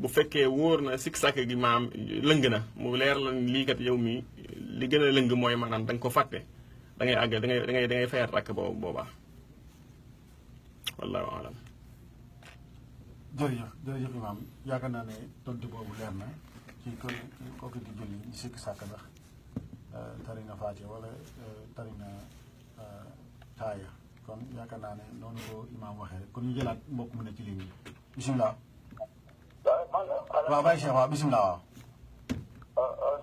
bu fekkee wóor na sikk sàkk gi maam lëng na mu leer la lii kat yow mi li gën a lëng mooy maanaam da nga ko fàtte da ngay àgg da ngay fayal rakk boobu boobaa wallaahu alam. jërëjëf imaam yaakaar naa ne tontu boobu leer na ci kooku di julli di sikk sàkk ndax tari na Faatiha wala tari na taaya kon yaakaar naa ne noonu ko imaam waxee rek kon ñu jëlaat mbokk mu ne ci ligne bi bisimilah. waaw Baye Cheikh waaw bisimilah waaw.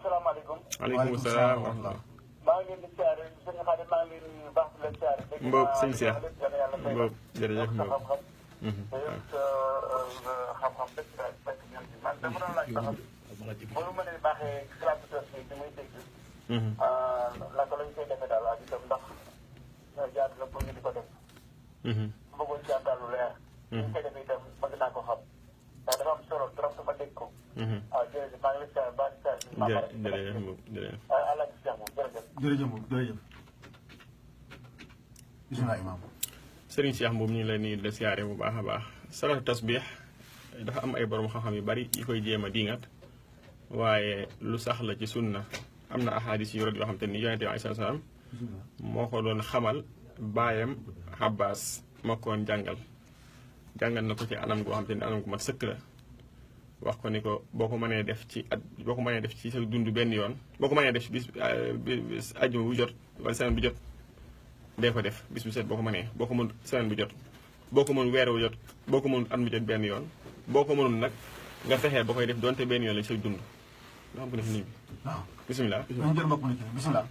salaamaaleykum. waaleykum salaam wa rahmatulah. maa ngi leen di siyaare sëñ Xaadim maa ngi leen di baax di leen siyaare. Mboob sëñ Cheikh Mboob jërëjëf Mboob. xam-xam dëgg la fekk man dama doon laaj ba xam. bu ñu mënee baaxee classe bi muy dégg. naka lañ koy defee daal ak itam ndax jaadu na pour ñu di ko def. bëggoon ci am daal lu leer. ñu koy defee itam bëgg naa ko xam. ndax dafa am solo trop sama dégg ko. waaw jërëjëf maa ngi lay siyaare baax di siyaare. jërëjëf Mboob jërëjëf. allah ci Cheikh moom jërëjëf. jërëjëf moom jërëjëf. bisimilah imaam. Sëriñ Cheikh Mboob ñu ngi lay nuyu di la siyaare bu baax a baax salatu tasbih dafa am ay borom xam-xam yu bari yi koy jéem a diingat waaye lu sax la ci sunna am na ahadis yu rot yoo xam te ni yonente bi alayhi salaam moo ko doon xamal baayam Abbas moo ko doon jàngal na ko ci anam goo xam te ni anam gu mat sëkk la wax ko ni ko boo ko mënee def ci at boo ko mënee def ci sa dund benn yoon boo ko mënee def ci bis ajjuma bu jot wala semaine bu jot dee ko def bis bu set boo ko mënee boo ko mën semaine bu jot boo ko mën weer bu jot boo ko mën at mu jot benn yoon boo ko mënul nag nga fexee ba koy def donte benn yoon la ci sa dund loo xam ko def nii bi waaw bisimilah. ñu jël mbokk mu ne ci bisimilah.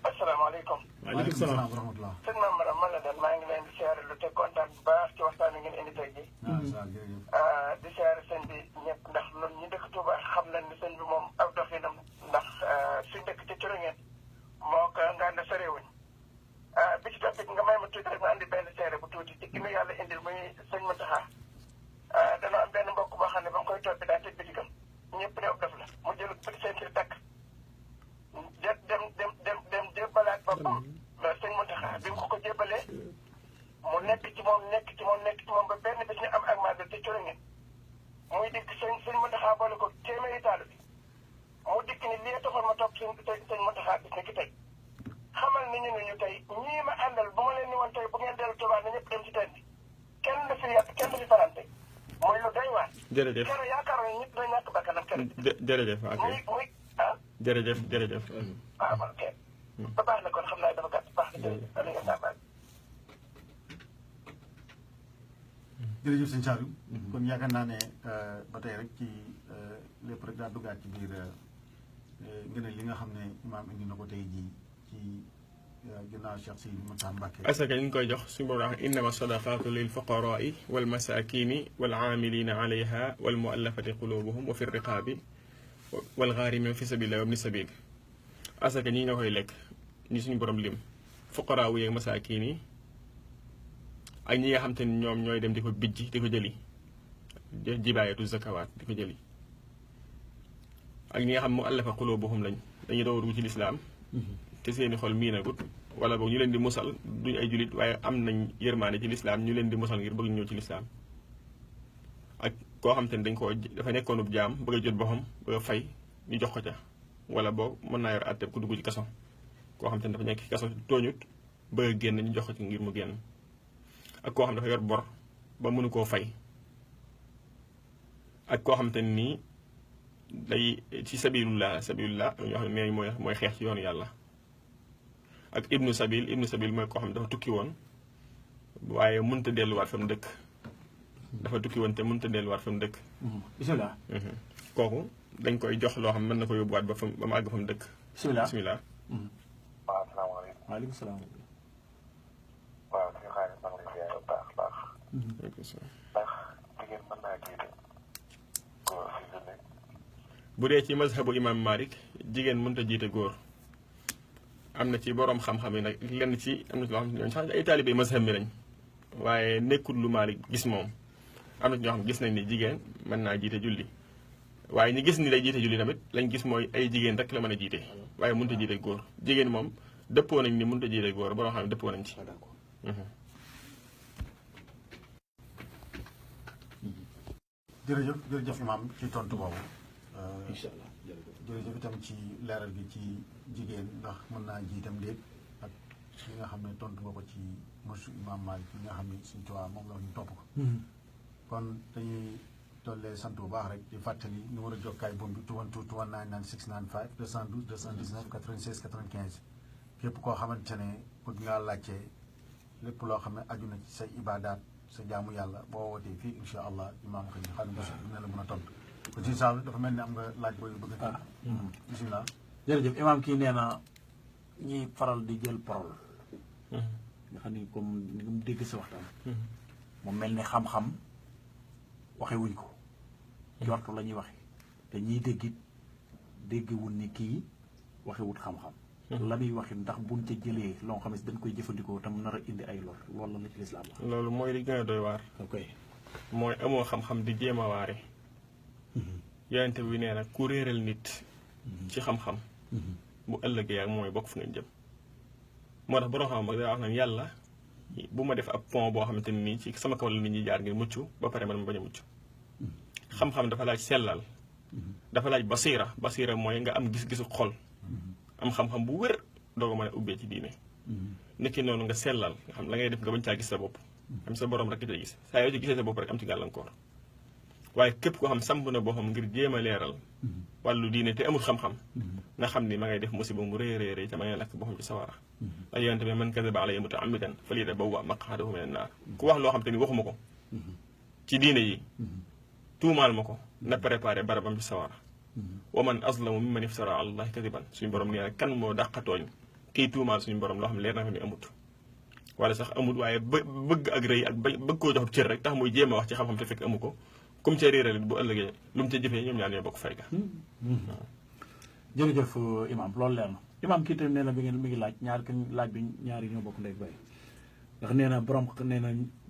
asalaamaaleykum. waaleykum salaam wa rahmatulah. sëñ Mamadou man la daal maa ngi leen di siyaare lu te kontaan bu baax ci waxtaan wi ngeen indi tey jii. di siyaare sëñ bi ñëpp ndax ñun ñu dëkk Touba xam nañ ni sëñ bi moom aw doxinam ndax suñ dëkk ca Coroñeen moo ko nga ne sorewuñ bi ci toppit nga may ma tuuti rek ma andi benn seere bu tuuti ci ki nu yàlla indil muy sëñ Mountakha dana am benn mbokk boo xam ne ba mu koy toppi daa tëj bitigam ñëpp ne def la mu jël petit ceinture takk dem jébbalaat boppam sëñ Mountakha bi mu ko jébbalee mu nekk ci moom ba benn bis ñu am ak màggal te Coroñeen muy dikk sëñ Mountakha boole ko téeméeri taalu bi mu dikk ni lii taxoon ma topp sëñ Mountakha bis ni ki tey xamal ni ñu tey ñii ma àndal bu ma leen ni woon tey bu ngeen dellu Tuubaa na ñëpp dem ci teen bi kenn du fi yàq kenn du fi farante muy lu doy waar. jërëjëf keroog yaakaaroon nit dina ñàkk bakkanam keroog. jërëjëf ok muy jërëjëf jërëjëf. waaw man kay. ba baax na kon xam naa dafa gàtt baax na jërëjëf sëñ Saliou kon yaakaar naa ne ba tey rek ci lépp rek daa duggaat ci biir ngëneel li nga xam ne imaam indi na ko tey jii ci ginnaaw Cheikh Sidi Mountakha Mbacké. asaka ñu ngi koy jox suñu borom wax innama sadaqatu lil fuqaraai wal masakini wal aamilina alayha wal muallafati qulubuhum wa fi riqaabi wal ghaarimin fi sabilillahi wa ibni sabil. asaka ñi nga koy lekk ñi suñu borom lim fuqaraa wu yeeg masakin yi ak ñi nga xam te ni ñoom ñooy dem di ko bijji di ko jëli jibaayatu zakawaat di ko jëli ak ñi nga xam mu allafa qulubuhum lañ dañuy dooru ci lislaam te seeni xol miinagut wala boog ñu leen di musal duñ ay julit waaye am nañ yërmaane ci lislaam ñu leen di musal ngir bëgg ñëw ci lislaam ak koo xam te ni dañ koo dafa nekkoonub jaam bëgg a jot boppam bëgg a fay ñu jox ko ca wala boog mën naa yor àtte ku dugg ci kaso koo xam te ni dafa nekk ci kaso tooñut bëgg a génn ñu jox ko ci ngir mu génn ak koo xam dafa yor bor ba mënu koo fay ak koo xam te ni day ci sabilullah ñoo xam ne mooy xeex ci yoonu yàlla ak ibnu sabil mooy koo xam ne dafa tukki woon waaye mënta delluwaat fa mu dëkk dafa tukki woon te mënta delluwaat fa mu dëkk bisimilah kooku dañ koy jox loo xam mën na ko yóbbuwaat ba mu àgg fa mu dëkk bisimilah waaw asalaamaaleykum. waaleykum salaam. waaw suñu xaalis maa ngi lay ziar bu baax a baax. ndax jigéen mën naa jiite góor si julli. bu dee ci mazhabu imam Malik jigéen mënut a jiite góor am na ci borom xam-xam yi nag lenn ci am na ci loo xam ne ñooñu sax ay taalibe mazhab mi lañ waaye nekkul lu Malik gis moom am na ci ñoo xam gis nañ ni jigéen mën naa jiite julli waaye ñi gis ni day jiite julli tamit lañ gis mooy ay jigéen rek la mën a jiite waaye mënut a jiite góor jigéen moom dëppoo nañ ni mënut a jiite góor borom xam ne dëppoo nañ ci. jërëjëf imaam ci tontu boobu. incha allah jërëjëf itam ci leeral gi ci jigéen ndax mën naa ji itam déet ak li nga xam ne tontu nga ko ci mosu imaam Malik li nga xam ne suñu tubaab moom la ñu topp ko. kon dañuy tollee sant bu baax rek di fàttali numéro jokkaay buum bi 212 219 9695 212 219 96 95 képp koo xamante ne bëgg ngaa laajte lépp loo xam ne aju na ci say ibaadaat sa jaamu yàlla boo wootee fii incha allah imaam xëy na xam ne la mën a tontu. kon si Sall dafa mel ni am nga laaj booy bëgg a. bisimilah. jërëjëf imaam kii nee na ñiy faral di jël parole. nga xam ni comme ni mu dégg sa waxtaan. mu mel ni xam-xam waxe wuñ ko. jortu la ñuy waxe te ñiy déggit déggewul ni kii waxewut xam-xam. la muy waxi ndax buñ ca jëlee loo xam ne dañ koy jëfandikoo tam nar a indi ay lor loolu la ci lislaam wax. loolu mooy li gën a doy waar. ok mooy amoo xam-xam di jéem a waare. yonente bi nee na ku réeral nit. ci xam-xam. bu ëllëgee ak mooy bokk fu ngeen jëm. moo tax borom xam-xam daa wax naan yàlla bu ma def ab pont boo xamante ni nii ci sama kaw la nit ñi jaar ngir mucc ba pare man ma bañ a mucc. xam-xam dafa laaj sellal. dafa laaj basira mooy nga am gis-gisu xol. am xam-xam bu wér doo ko mën a ubbee ci diine. nekki noonu nga sellal nga xam la ngay def nga bañ caa gis sa bopp. am sa borom rek ci gis saa yoo ci gisee sa bopp rek am ci gàllankoor. waaye képp koo xam samp na boppam ngir jéem a leeral. wàllu diine te amul xam-xam. nga xam ni ma ngay def musiba mu rëy te ma ngay lakk boppam ci sawara. ay yonente bi man kadaba alayya mutaammidan falyatabawwa maq'adahu mina naar. ku wax loo xam te ni waxuma ko. ci diine yi. tuumaal ma ko na préparé barabam ci sawara. wa man azlamu mimman iftara ala allahi kadiban suñu borom nee na kan moo dàqatooñ kii tuumaal suñu borom loo xam ne leer na ko ni amut. wala sax amut waaye bëgg ak rëy ak bëgg koo jox cër rek tax muy jéem a wax ci xam-xam te fekk amu ko comme ca réeral bu ëllëgee lu mu ca jëfee ñoom ñaar ñoo bokk fay ga. jërëjëf imaam loolu leer na imaam kii tamit nee na mi ngi laaj laaj bi ñaari ñoo bokk ndey bay ndax nee na borom nee na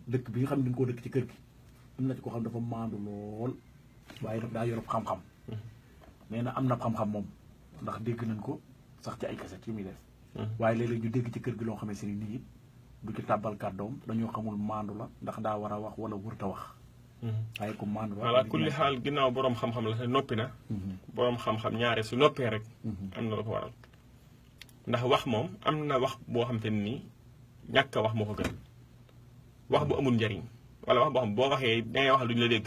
dëkk bi nga xam ne dañu koo dëkk ci kër gi am na ci koo xam dafa maandu lool waaye daf daa yorop xam-xam. nee na am na xam-xam moom ndax dégg nañ ko sax ci ay kaset yi muy def. waaye léeg-léeg ñu dégg ci kër gi loo xamante ni nit du ci tàbbal kàddoom dañoo xamul maandu la ndax daa war a wax wala wërta wax. waaye ku maandu la. voilà kulli xaal ginnaaw borom xam-xam la te noppi na. borom xam-xam ñaare su noppee rek. am na lu ko waral ndax wax moom am na wax boo xam te ni ñàkk a wax moo ko gën wax bu amul njariñ wala wax boo xam boo waxee dangay wax lu ñu la dégg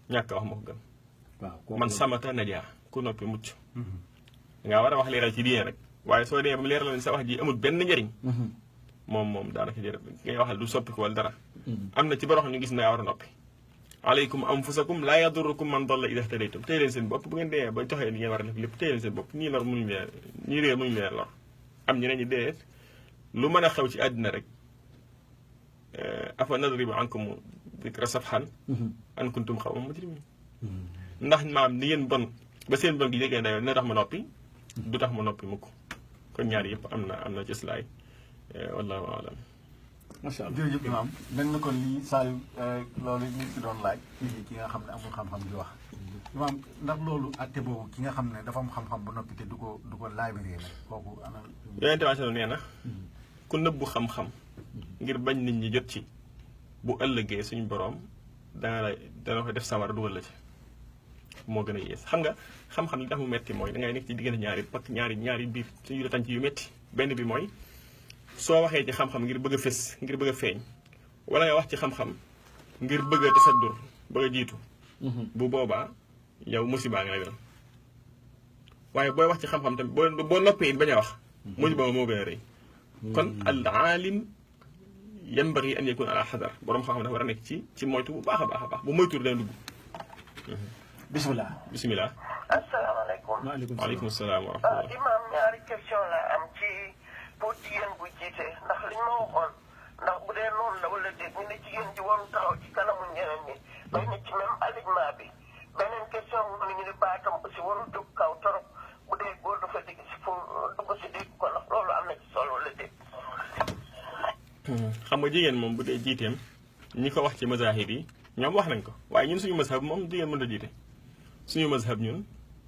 ñàkk a wax moo ko gën. waaw man samata najaa ku noppi mucc. dangaa war a wax leeral ci diine rek waaye soo demee ba mu leeral leen sa wax ji amul benn njëriñ moom daanaka jërëjëf ngay waxal du soppi ko wala dara am na ci borom ñu gis na war a noppi alaykum anfusakum laa yadurukum man dalla idaa ihtadaytum téye leen seen bopp bu ngeen dee ba joxee li ngeen war a def lépp téye leen seen bopp ñii lor mënuñu leen ñii réer mënuñu leen lor am ñeneen ñi dee lu mën a xew ci àddina rek afa nadribu ankum dikra safhan an kuntum qawman mujrimin ndax maam ni ngeen bon ba seen bon gi jegee dayoo dina tax ma noppi du tax ma noppi mukk kon ñaar yëpp am na ci islaay wallahu alam macha allah jërëjëf imaam mel na kon lii saa yu loolu ñu ngi ci doon laaj ki nga xam ne amul xam-xam di wax imaam ndax loolu atte boobu ki nga xam ne dafa am xam-xam ba noppi te du ko laabiree la kooku ana yonente bi nee na ku nëbbu xam-xam ngir bañ nit ñi jot ci bu ëllëgee suñu boroom dana ko def sawar dugal la ci moo gën a yées xam nga xam-xam li tax mu metti mooy dangay nekk ci diggante ñaari pakk ñaari biir suñu la tànc yu metti benn bi mooy soo waxee ci xam-xam ngir bëgg a fés ngir bëgg a feeñ wala nga wax ci xam-xam ngir bëgg a tasaddur bëgg a jiitu bu boobaa yow musiba nga lay doon waaye booy wax ci xam-xam tamit boo noppee it bañ a wax musiba moo gën a rëy kon al aalim yanbaghi an yakuna ala xadar borom xam-xam dafa war a nekk ci moytu bu baax a baax bu moytu dana dugg bismillah asalaamaaleykum waaleykum salaam wa rahmatullah imaam ñaari question la am ci pour jigéen bu jiite ndax liñ ma waxoon ndax bu dee noonu la wala déet ñu ne jigéen ji waru taxaw ci kanamu ñeneen ñi bay ne ci même alignement bi beneen question mu ne ñu ne baatam aussi warul jóg kaw torop bu dee góor dafa digg si fu dugg si dégg ko ndax loolu am na ci solo wala déet xam nga jigéen moom bu dee jiiteem ñi ko wax ci mazahib yi ñoom wax nañ ko waaye ñun suñu mazhab moom jigéen mënut a jiite suñu mazhab ñun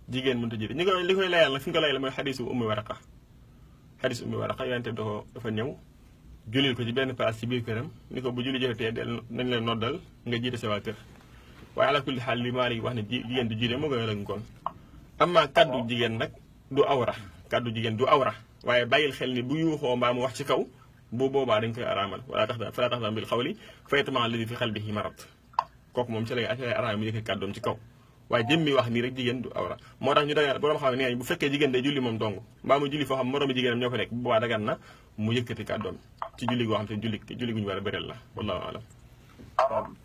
jigéen mënut a jiite li koy layal nag fi ñu ko layal mooy xadisu ummi waraqa xadisu ummi waraqa yonente dafa ñëw julil ko ci benn place ci biir këram ni ko bu julli jotee nañ leen noddal nga jiite sa waa kër waaye ala kulli xaal li Maalik wax ne jigéen du jiite moo gën a lëng kon amma kaddu jigéen nag du awra kaddu jigéen du awra waaye bàyyil xel ni bu yuuxoo mbaa mu wax ci kaw bu boobaa dañ koy araamal wala falaa taxdam bil xawli fa yatma'a alladi fi qalbihi marad kooku moom ci lay araam mu yëkkati kàddoom ci kaw waaye jëmmi wax nii rek jigéen du awra moo tax ñu dagan borom xam ne nee nañ bu fekkee jigéen day julli moom dong mbaa mu julli foo xam moroomi jigéenam ñoo ko nekk bu boobaa dagan na mu yëkkati kàddoom ci julli goo xam te julli gu ñu war a bëreel la wallahu alam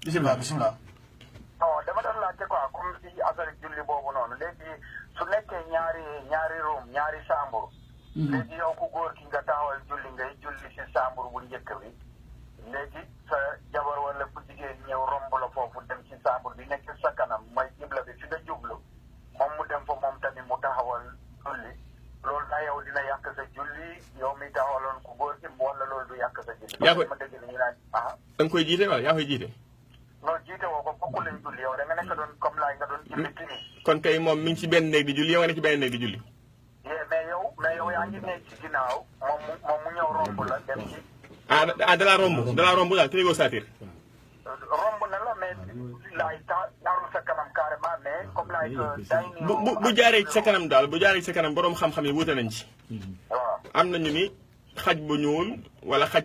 bisimilah non dama doon laajte quoi comme si affaire julli boobu noonu léegi su nekkee ñaari room ñaari chambre léegi yow ku góor ki nga taxawal julli ngay julli si chambre bu njëkk bi léegi sa jabar wala ku jigéen ñëw romb la foofu dem ci chambre bi nekk sa kanam mooy jibla bi fi nga jublu moom mu dem fa moom tamit mu taxawal julli loolu daa yow dina yàq sa julli yow mi taxawaloon ku góor ki wala loolu du yàq sa julli ma dégg ni ñu naan da nga koy jiite wala yaa koy jiite non jiite woo ko bokku leen julli yow da nga nekk doon comme laay nga doon julli tini kon kay moom mi ngi ci benn néeg di julli yow nga ne ci benn néeg di julli mais yow yaa ngi nekk ci ginnaaw moom mu ñëw romb la dem ci dalaa romb daal ki négociateur romb na la mais laay jaarul sa kanam carrément mais comme laay bu jaaree ci sa kanam daal bu jaaree ci sa kanam boroom xam-xam yi wuute nañ ci waaw am nañu ni xaj bu ñuul wala xaj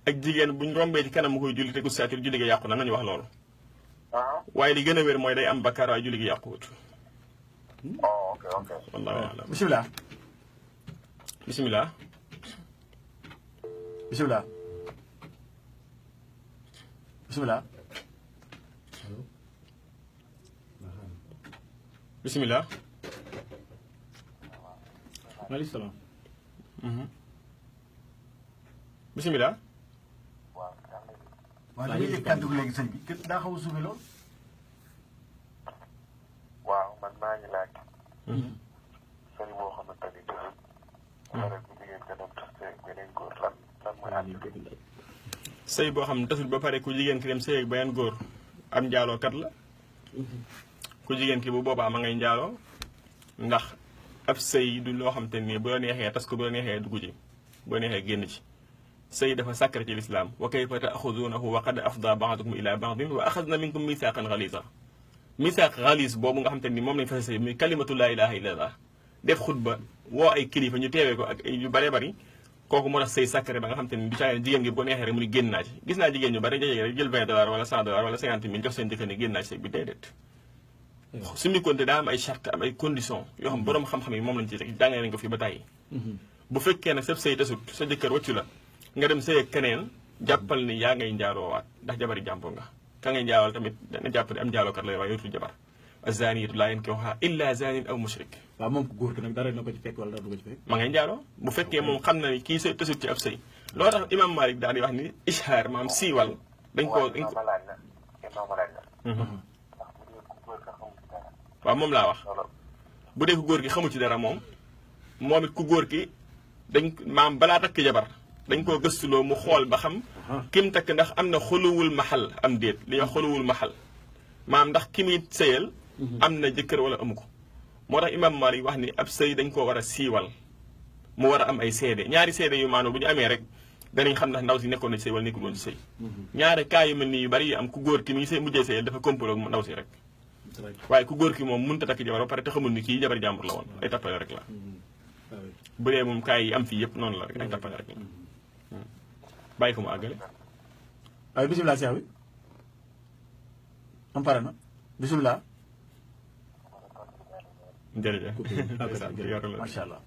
ak jigéen buñ rombee ci kanam mu koy julli te négociateur julli gi yàqu na nañu wax loolu waaye li gën a wér mooy day am bakkaar waaye julli gi yàquwut ok wallahu alam bisimilah bisimilah bisimilah bisimilah bisimilah maaleykum salaam bisimilah waaw li ngay kàddu léegi sëñ bi daa xaw a suufe lool waaw man maa ngi laaj sëñ boo xamante ni dëgg wala bu jigéen ka dem tas beneen góor lan mooy àtte bi sëy boo xam ne tasul ba pare ku jigéen ki dem sëy ak beneen góor am njaalookat la ku jigéen ki bu boobaa ma ngay njaaloo ndax ab sëy du loo xam te nii bu la neexee tas ko bu la neexee dugg ci bu la neexee génn ci sëy dafa sàkkare ci lislaam wa kayfa taaxudunahu wa qad afda baadukum ila baadin wa axadna minkum misaaqan xalisa misaaq xalis boobu nga xam te ni moom lañ fase sëy muy kalimatu laa ilaha illallah def xutba woo ay kilifa ñu teewee ko ak yu bëree bëri kooku moo tax sëy sàkkare ba nga xam te ni du caa jigéen gi bu ko neexee rek mu ni génn naa ci gis naa jigéen ñu bëri jël $20 wala $100 wala $50,000 jox seen jëkkër ne génn naa ci sëy bi déedéet su mi konte daa am ay charte am ay condition yoo xam borom xam-xam yi moom lañ ci teg jàngale nañ ko fii ba tàyyi bu fekkee nag sab sëy tasut sa jëkkër wàccu la nga dem sëy ak keneen jàppal ni yaa ngay njaaloowaat ndax jabari jàmbur nga ka ngay njaalool tamit dana jàpp ne am njaalookat la waaye yootul jabar azaniyatu laa yankihuhaa illaa zanin aw mushrik waaw moom ko góor gi nag dara na ko ci fekk wala dara du ko ci fekk ma ngay njaaloo bu fekkee moom xam na ni kii sëy tasut ci ab sëy loo tax imam Malik daal di wax ni ishaar maam siiwal dañ ko waaw moom laa wax bu dee ku góor gi xamu ci dara moom it ku góor ki dañ maam balaa takk jabar dañ koo gëstuloo mu xool ba xam kim takk ndax am na xuluwul maxal am déet li wax xuluwul maxal maam ndax ki muy sëyal am na jëkkër wala amu ko moo tax imam Malik wax ni ab sëy dañ koo war a siiwal mu war a am ay seede ñaari seede yu maanaam bu ñu amee rek danañ xam ndax ndaw si nekkoon na ci sëy wala nekkul woon ci sëy ñaari cas yu mel nii yu bari yu am ku góor ki mi ngi sëy mujjee sëyal dafa complot ak ndaw si rek waaye ku góor ki moom mënut a takk jabar ba pare te xamul ni kii jabar jàmbur la woon ay tappale rek la bu dee moom cas yi am fii yëpp noonu la rek ay tappale rek la bàyyi ko mu àggale waaye bisimilah seex bi am pare na bisimilah jërëjëf macha allah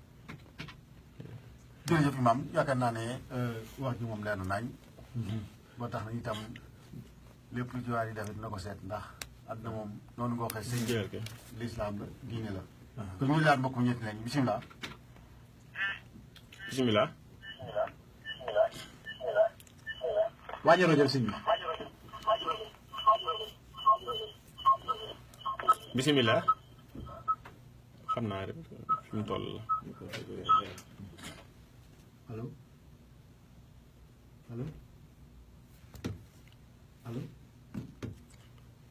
jërëjëf imam yaakaar naa ne wax ji moom leer na nañ ba tax na itam lépp lu ci waa yi def dina ko seet ndax àdduna moom noonu nga waxee sëy lislaam la diine la kon ñu laat mbokk mu ñetti lañ bisimilah bisimilah wàññi rajo bi sëñ bi bisimilah xam naa rek fi mu toll la allo allo allo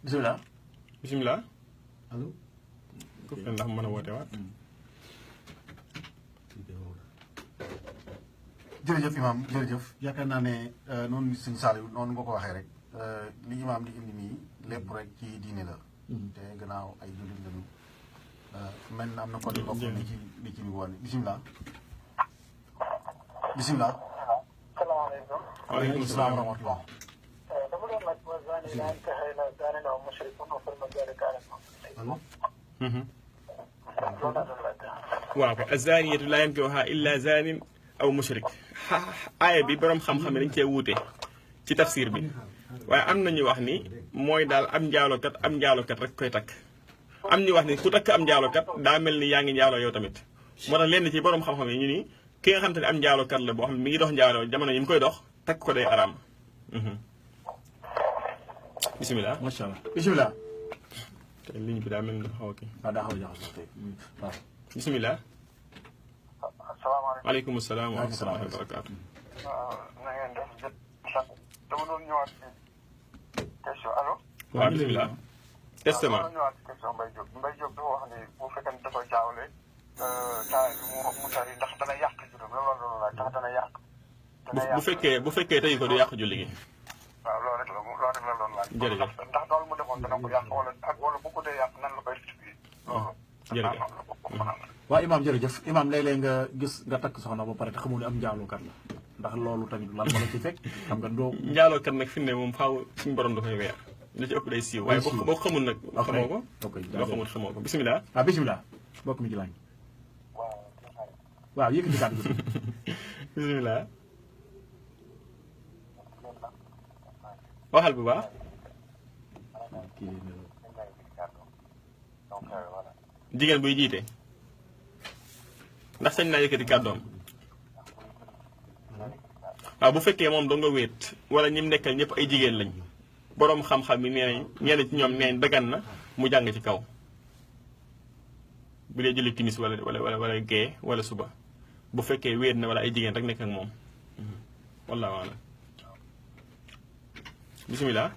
bisimilah bisimilah allo ko fen ndax mën a woote waat jërëjëf imam jërëjëf yaakaar naa ne noonu sëñ Saliou noonu nga ko waxee rek li imam di indi nii lépp rek ci diine la te gannaaw ay jullit lañu mel na am na côté bopp li ci ñu woon bisimilah bisimilah salaamaaleykum. waaleykum salaam wa rahmatulah. dama doon laaj wa zaani laa yankihu illaa zaanin aw mushrikun wa hurrimat zaalika alaa allo loolu laa doon laaj. waaw ko azaniyatu laa yankihuhaa illaa zaanin aw mushrik aaya bi borom xam-xam yi dañ cee wuute ci tafsir bi waaye am na ñu wax ni mooy daal am njaalokat rek koy takk am ñu wax ni ku takk am njaalokat daa mel ni yaa ngi njaaloo yow tamit moo tax lenn ci borom xam-xam yi ñu ni ki nga xam te ne am njaalokat la boo xam ne mi ngi dox njaaloo jamono yi mu koy dox takk ko day araam bisimilah macha allah bisimilah te ligne bi daa mel ni dafa xaw a kii waaw daa xaw a jaxasoo tey waaw bisimilah asalaamaaleykum. waaleykum salaam wa rahmatullahi wa barakaatu na ngeen def sant dama doon ñëwaat ci question allo. waaw bisimilah testament dama doon ñëwaat ci question Mbaye Diop dafa wax ni bu fekkee ne dafa jaawle taay bi mu tari ndax dana yàq juróom loolu la doon laaj ndax dana yàq. bu fekkee tey ko du yàq julli gi waaw loolu rek la doon laaj. jërëjëf ndax loolu mu defoon dana ko yàq wala bu ko dee yàq nan la koy expliqué. loolu. jërëjëf waaw imaam jërëjëf imaam léeg-léeg nga gis nga takk soxna ba pare te xamul ne am njaalookat la ndax loolu tamit lan moo la ci fekk xam nga doo njaalookat nag fi ne moom faaw suñu borom da koy weer li ci ëpp day siiw waaye boo xamul nag xamoo ko boo xamul xamoo ko bisimilah waaw bisimilah bokk mi ci laaj waaw yëkkati kàddu gi bisimilah waxal bu baax jigéen buy jiite ndax sañ naa yëkkati kàddoom waaw bu fekkee moom doo nga wéet wala ñim nekkal ñëpp ay jigéen lañ boroom xam-xam yi nee nañ ñenn ci ñoom nee nañ dagan na mu jàng ci kaw bu dee julli timis wala gee wala suba bu fekkee wéet na wala ay jigéen rek nekk ak moom wallaahu a'lam bisimilah.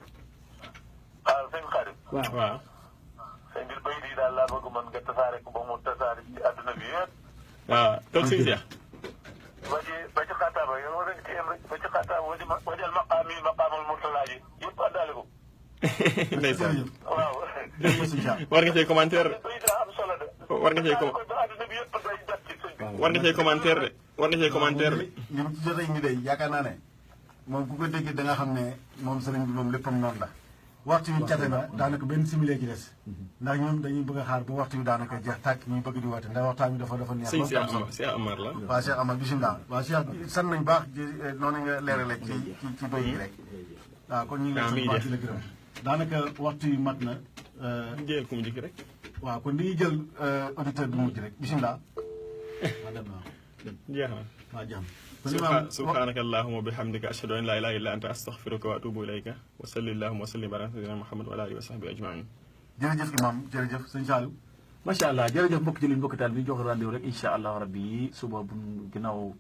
waaw sëñ Xarit. waaw. sëñ bi bay di daal laa bëgg mën nga tasaare ko ba mu tasaare ci àdduna bi yëpp. waaw toog suñu seex. ba ci xaataaba yow war nañu ci yem rek ba ci xaataaba wajal maqaam yi maqaamal murtalaa yi yëpp àndaale ko. ndeysaan. waaw. war nga cee commentaire de. bay daa am solo de. war nga cee àdduna bi yëpp day jàpp ci sëñ bi. war nga cee commentaire de war nga cee commentaire de. ñun ci jotee ñu day yaakaar naa ne moom ku ko dégg da nga xam ne moom sëriñ bi moom léppam noonu la waxtu wi cate na daanaka benn simili ci des ndax ñoom dañuy bëgg a xaar ba waxtu wi daanaka jeex tàkk ñuy bëgg di woote ndax waxtaan wi dafa neex sëñ Cheikh Amar la waaw Cheikh Amar bisimilah waaw Cheikh sant nañ baax noonu nga leerale ci bay yi rek waaw kon ñu ngi lay sant baax di la gërëm daanaka waxtu wi mat na jël ku mu njëkk rek waaw kon dañuy jël auditeur bi mujj rek bisimilah waa dem naa jeex na waa jàmm subhanaka allahumma wa bihamdika ashhadu an la ilaha illa anta astaghfiruka wa atubu ilayka wa sallallahu wa sallim ala sayyidina Muhammad wa ala alihi wa sahbihi ajmain jërëjëf imam jërëjëf sëñ Saliou macha allah jërëjëf mbokk jëliñ mbokk taal bi jox rendez-vous rek incha allah rabbi suba bu ginnaaw